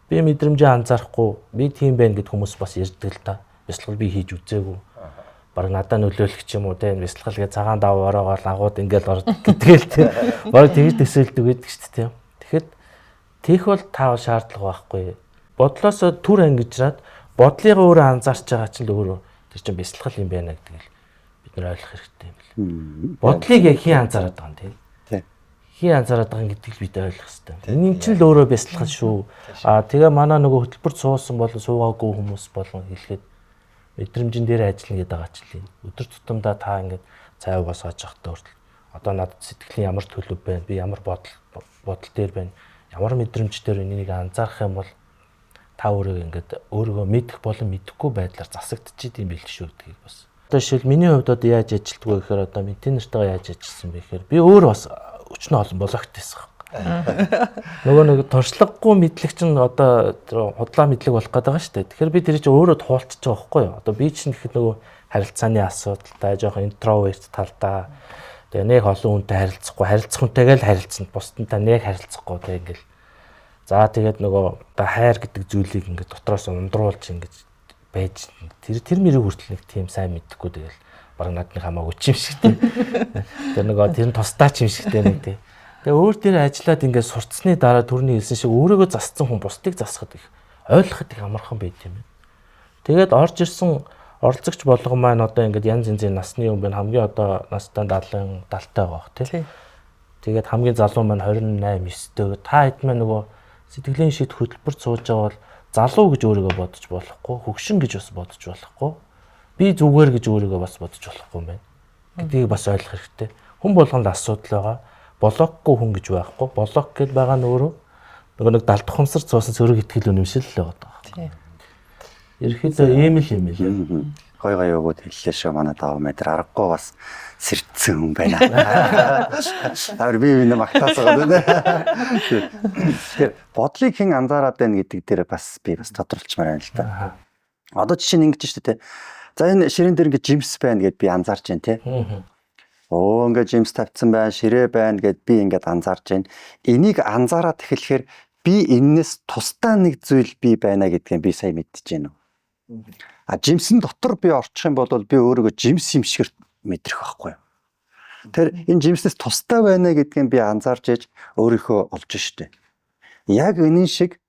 Speaker 3: би мэдрэмжээ анзаарахгүй, би тийм байна гэд хүмүүс бас ярьдаг л та. Бясалгал би хийж үзээгүй. Бараг надад нөлөөлөх ч юм уу те бясалгал гэ цагаан дав ороогоор агууд ингээл ордог гэдгээл те. Бараг тэгж төсөөлдөг байдаг шүү дээ. Тэгэхэд тех бол таавал шаардлага байхгүй. Бодлоосоо түр ангижраад бодлыгоо өөрөө анзаарч байгаа чинь л өөрөө тэр чинь бясалгал юм байна гэдгийг бид нар ойлгох хэрэгтэй юм бэл. Бодлыг яг хэн анзаараад байгаа юм те. Хэн анзаараад байгаа гэдгийг бид ойлгох хэрэгтэй. Энэ чинь л өөрөө бясалгал шүү. Аа тэгээ манай нөгөө хөтөлбөрт суусан болон суугаагүй хүмүүс болон хэлэхэд мэдрэмжин дээр ажиллана гэдэг байгаа чинь л өдөр тутамдаа та ингээд цай угаа сууж явахдаа хүртэл одоо надад сэтгэлийн ямар төлөв байна, би ямар бодол дээр байна, ямар мэдрэмж дээр энийг анзаарах юм бол та өөрөө ингээд өөрийгөө мэдэх болон мэдэхгүй байдлаар засагдчихийд юм бэл шүү гэдгийг бас. Одоо жишээл миний хувьд одоо яаж ажилтдаг вэ гэхээр одоо ментенертайгаа яаж ажилласан бэ гэхээр би өөр бас өчнө олон блогт байсан. Нөгөө нэг туршлагагүй мэдлэг чинь одоо худлаа мэдлэг болох гэдэг байгаа шүү дээ. Тэгэхээр би тэр чинь өөрөө туулчихж байгаа байхгүй юу? Одоо би чинь гэхэд нөгөө харилцааны асуудалтай, жоохон интроверт талдаа тэгээ нэг олон хүнтэй харилцахгүй, харилцах хүнтэйгээ л харилцсан, бусдынтай нэг харилцахгүй тэгээ ингээл. За тэгээд нөгөө одоо хайр гэдэг зүйлийг ингээд дотроос ундруулж ингээд байж тэр мэрийг хүртэл нэг тийм сайн мэдэхгүй тэгэл баг надны хамаагүй ч юм шиг те. Тэр нөгөө тэр нь тусдаа ч юм шиг те нэг те. Тэгээ өөр дээр ажиллаад ингээд сурцсны дараа түрний хэлсэн шиг өөрийгөө зассан хүн бусдыг засахад их ойлгоход их амархан байд юм байна. Тэгээд орж ирсэн оролцогч болгон маань одоо ингээд янз янзын насны юм байна. Хамгийн одоо настай 70 70-тай байгаа бох тий. Тэгээд хамгийн залуу маань 28 9-тэй. Та хэд маань нөгөө сэтгэлийн шид хөтөлбөрт сууж байгаа бол залуу гэж өөрийгөө бодож болохгүй, хөгшин гэж бас бодож болохгүй. Би зүгээр гэж өөрийгөө бас бодож болохгүй юм байна гэдгийг бас ойлгох хэрэгтэй. Хүн болгонд асуудал байгаа. Блокгүй хүн гэж байхгүй. Блок гэд байгаа нь өөрөө нөгөө нэг далд ухамсар цуусан сөрөг ихтгэл үнэмшил л байгаа.
Speaker 5: Тийм.
Speaker 3: Ерөнхийдөө ийм л юм лээ.
Speaker 2: Гой гой өгөөд хэллээ шүү манай 5 метр аргагүй бас сэрдсэн хүн байна. Амар би энэ магтаасан байна. Тэгэхээр бодлыг хэн анзаараад байна гэдэг дээр бас би бас тодруулчмаар байна л да. Одоо жишээ нь ингэж шүү дээ. За энэ ширээн дээр ингэ жимс байна гэд би анзаарч байна те. Оо ингэ жимс тавьсан байна, ширээ байна гэд би ингээд анзаарч байна. Энийг анзаараад эхлэхээр би эннээс тусдаа нэг зүйл би байна гэдгийг би сая мэдчихэж байна. А жимсэн дотор би орчих юм бол би өөрийгөө жимс юм шиг мэдрэх байхгүй юу? Тэр энэ жимснээс тусдаа байна гэдгийг би анзаарч ээж өөрийнхөө олж штэ. Яг энэ шиг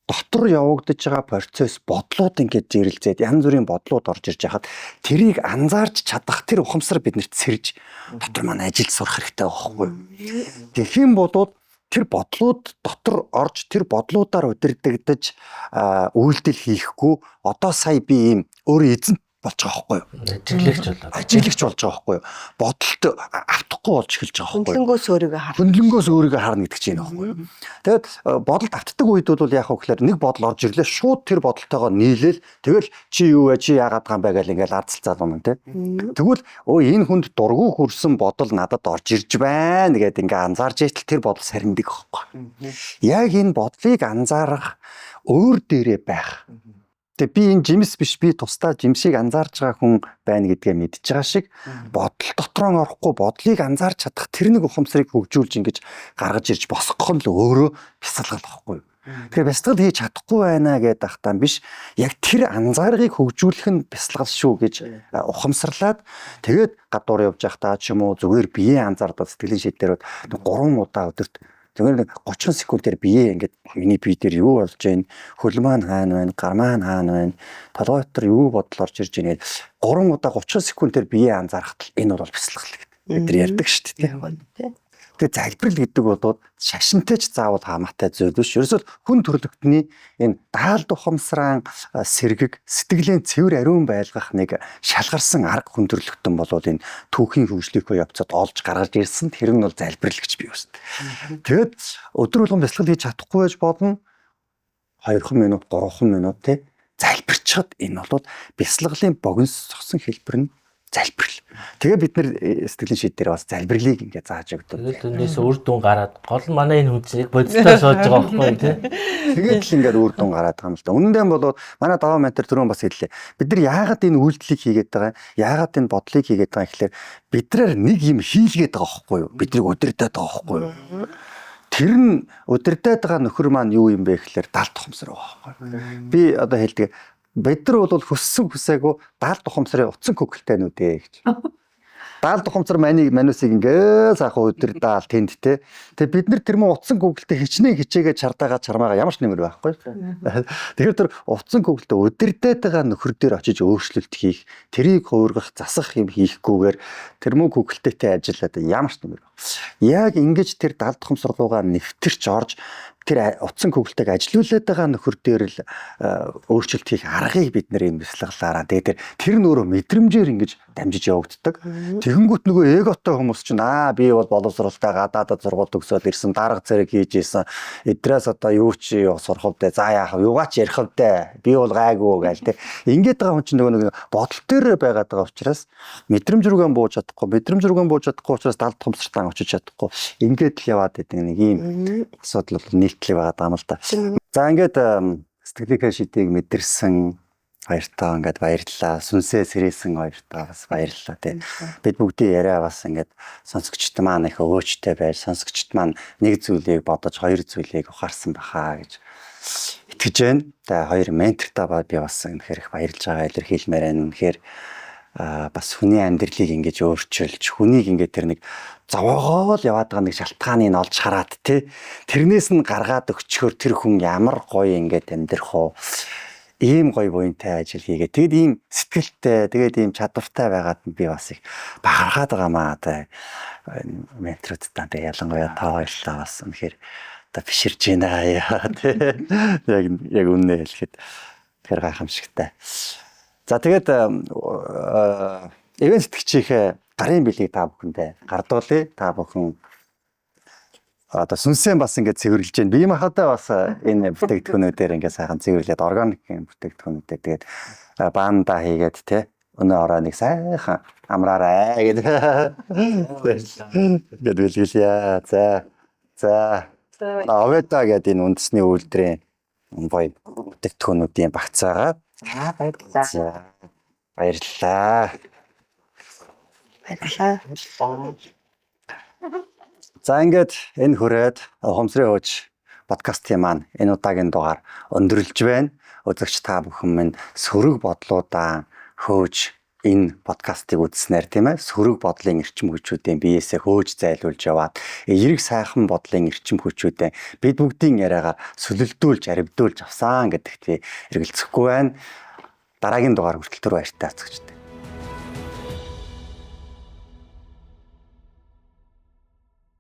Speaker 2: дотор явагдаж байгаа процесс бодлууд ингээд зэрэлзээд янз бүрийн бодлууд орж ирж байхад тэрийг анзаарч чадах тэр ухамсар биднэрт сэрж дотор маань ажиллаж сурах хэрэгтэй байгаа байхгүй юу? Тэгэх юм бол тэр бодлууд дотор орж тэр бодлуудаар удирдагдаж үйлдэл хийхгүй одоо сая би ийм өөрөө эзэн болж байгаа байхгүй юу?
Speaker 3: Ажиглагч болоод.
Speaker 2: Ажиглагч болж байгаа байхгүй юу? Бодолт автахгүй болж эхэлж байгаа байхгүй юу?
Speaker 1: Хөндлөнгөөс өөрийгөө харна.
Speaker 2: Хөндлөнгөөс өөрийгөө харна гэдэг чинь энэ байхгүй юу? Тэгээд бодолд автдаг үед бол яах вэ гэхээр нэг бодол орж ирлээ шууд тэр бодолтойгоо нийлээл тэгэл чи юу вэ чи яагаад байгаа юм бэ гэл ингээл ардцалцаал унана те. Тэгвэл өө энэ хүнд дургу хөрсөн бодол надад орж ирж байна гэд ингээ анзаарч ижил тэр бодол сарндаг байхгүй. Яг энэ бодлыг анзаарах өөр дээрээ байх. Тэгээ би энэ жимс биш би тусдаа жимсийг анзаарч байгаа хүн байна гэдгээ мэдж байгаа шиг бодол дотроо орохгүй бодлыг анзаарч чадах тэр нэг ухамсарыг хөгжүүлж ингэж гаргаж ирж босгох нь л өөрөө бясалгал байхгүй юу. Тэгэхээр бясалгал хийж чадахгүй байна гэдэг ахтаа биш яг тэр анзааргыг хөгжүүлэх нь бясалгал шүү гэж ухамсарлаад тэгээд гадуур явж байхдаа ч юм уу зүгээр биеэ анзаардаад сэтгэлийн шийддэрүүд 3 удаа өдөрт тэгэхээр нэг 30 секундээр бие ингээд миний бие дээр юу болж байна, хөл маань хаана байна, гар маань хаана байна, толгой дотор юу бодол орж ирж байна гэдэг 3 удаа 30 секундээр бие анзаарахад л энэ бол бясалгал гэдэг. Бид нар ярьдаг шүү дээ. Тэгээ залбирал гэдэг бол шашинтай ч заавал хамаатай зүйл биш. Ерөөсөө хүн төрлөختний энэ даалд ухамсарaan сэргэг сэтгэлийн цэвэр ариун байлгах нэг шалгарсан арга хүн төрлөختөн болвол энэ түүхийн хөгжлийнхөө явцад олж гаргаж ирсэн тэр нь бол залбирал гэж би үздэг. Тэгээд өдөр болгон бясалгал хийж чадахгүй байж болно. 2 минут, 3 минут те залбирчхад энэ бол бясалгалын богиносгосон хэлбэр нь залбирал. Тэгээ бид нэр сэтгэлийн шийдээр бас залбирлыг ингээ зааж өгдөг.
Speaker 3: Тэгэл энэс үр дүн гараад гол нь манай энэ хүн чинь яг бодиттой сууж байгаа байхгүй тий.
Speaker 2: Тэгээд л ингээд үр дүн гараад байгаа юм л да. Үнэндээ бол манай 5 ментор түрүүн бас хэллээ. Бид нар яагаад энэ үйлдэлийг хийгээд байгаа юм? Яагаад энэ бодлыг хийгээд байгаа юм гэхлээр бидрээр нэг юм хийлгээд байгаа байхгүй юу? Бидрийг удирдах байгаа байхгүй юу? Тэр нь удирдах байгаа нөхөр маань юу юм бэ гэхлээр далд ухамсар байгаа байхгүй юу? Би одоо хэлдэг. Бид нар бол хүссэн хүсээгүй даалд ухамсарын утсан көгөлтэй нүдэ гэж. Даалд ухамсар манийг манусыг ингээ сайхан удирдаал тэнд те. Тэгээ бид нар тэр мөн утсан көгөлтэй хичнээн хичээгээ чардаага чармаага ямар ч нэмэр байхгүй. Тэгэхээр тэр утсан көгөлтэй удирдаад байгаа нөхөр дээр очиж өөрчлөлт хийх, тэрийг хуургах, засах юм хийхгүйгээр тэр мөн көгөлтэйтэй ажиллаад ямар ч нэмэр байхгүй. Яг ингэж тэр даалд ухамсар руугаа нэвтэрч орж тэр утсан көгөлтэйг ажилуулад байгаа нөхөр дээр л өөрчлөлт хийх аргыг бид нэр энэ бясалгалаараа тэгээ тэр нь өөрөө мэдрэмжээр ингэж дамжиж явагддаг. Тэгэнгүүт нөгөө эготой хүмүүс чинь би бол боловсралтай гадаадад сургууль төгсөөл ирсэн, дарга зэрэг хийж исэн. Эдрээс одоо юу чи сурах вдэ? За яах вэ? Юугаа ч ярих вдэ? Би бол гайгүй гээл тэ. Ингээд байгаа хүн чинь нөгөө нэг бодол дээр байгаад байгаа учраас мэдрэмж рүүгээ бууж чадахгүй, мэдрэмж рүүгээ бууж чадахгүй учраас далд томсартаа очиж чадахгүй. Ингээд л яваад идэг нэг ийм асуудал бол нийтлэг байгаа юм л да. За ингээд сэтгэлийнхээ шидийг мэдэрсэн хоёртоо ингээд баярлалаа. Сүнсээ сэрээсэн хоёртоо бас баярлалаа тий. Бид бүгдийн яриа бас ингээд сонсогчд маань их өөчтэй байж, сонсогчд маань нэг зүйлийг бодож хоёр зүйлийг ухаарсан баха гэж итгэж байна. Тэгээ хоёр ментортаа ба би бас үнэхээр их баярлж байгаа илэрхийлмээр байна. Үнэхээр бас хүний амьдралыг ингэж өөрчилж, хүнийг ингээд тэр нэг зовоогоо л яваад байгаа нэг шалтгааныг нь олж хараад те тэрнээс нь гаргаад өгчхөөр тэр хүн ямар гоё ингээд амьдрах уу, ийм гоё буянтай ажил хийгээ. Тэгэд ийм сэтгэлтэй, тэгээд ийм чадвартай байгаад би бас их бахархаад байгаа маа. Одоо менторудтай тэг ялангуяа та хоёрлаа бас үнэхээр одоо биширж байна яа тий. Яг үннээ хэлэхэд тэгэхээр гайхамшигтай. За тэгээд ивэн сэтгэгчийнхээ гарын бэлгийг та бүхэндээ гардуулъя. Та бүхэн одоо сүнсээ бас ингээд цэвэрлэж байна. Бие махбодоо бас энэ бүтээгдэхүүнүүдээр ингээд сайхан цэвэрлээд органик бүтээгдэхүүнүүдээр тэгээд баанда хийгээд те өнөө орой нэг сайхан амраарай гэдэг. Ингээд бэлгэлье. За. За. Оведа гэдэг энэ үндэсний үйлдвэрийн гоё бүтээгдэхүүнүүдийн багцаагаа.
Speaker 4: Аа баярлалаа.
Speaker 2: За. Баярлалаа.
Speaker 1: Баярлалаа.
Speaker 2: За ингээд энэ хүрээд Ухамсарын хөөж подкастын маань энэ удаагийн дугаар өндөрлж байна. Үзэгч та бүхэн минь сөрөг бодлуудаа хөөж энэ подкастыг үзснээр тийм сөрөг бодлын эрчим хүчүүдийн биеэсээ хөөж зайлуулж яваад эерэг сайхан бодлын эрчим хүчүүдээ бид бүгдийн яриагаар сөлөлдүүлж аривдуулж авсан гэдэгт би эргэлзэхгүй байна. Дараагийн дугаар хүртэл түр баяртай үзэгчтэй.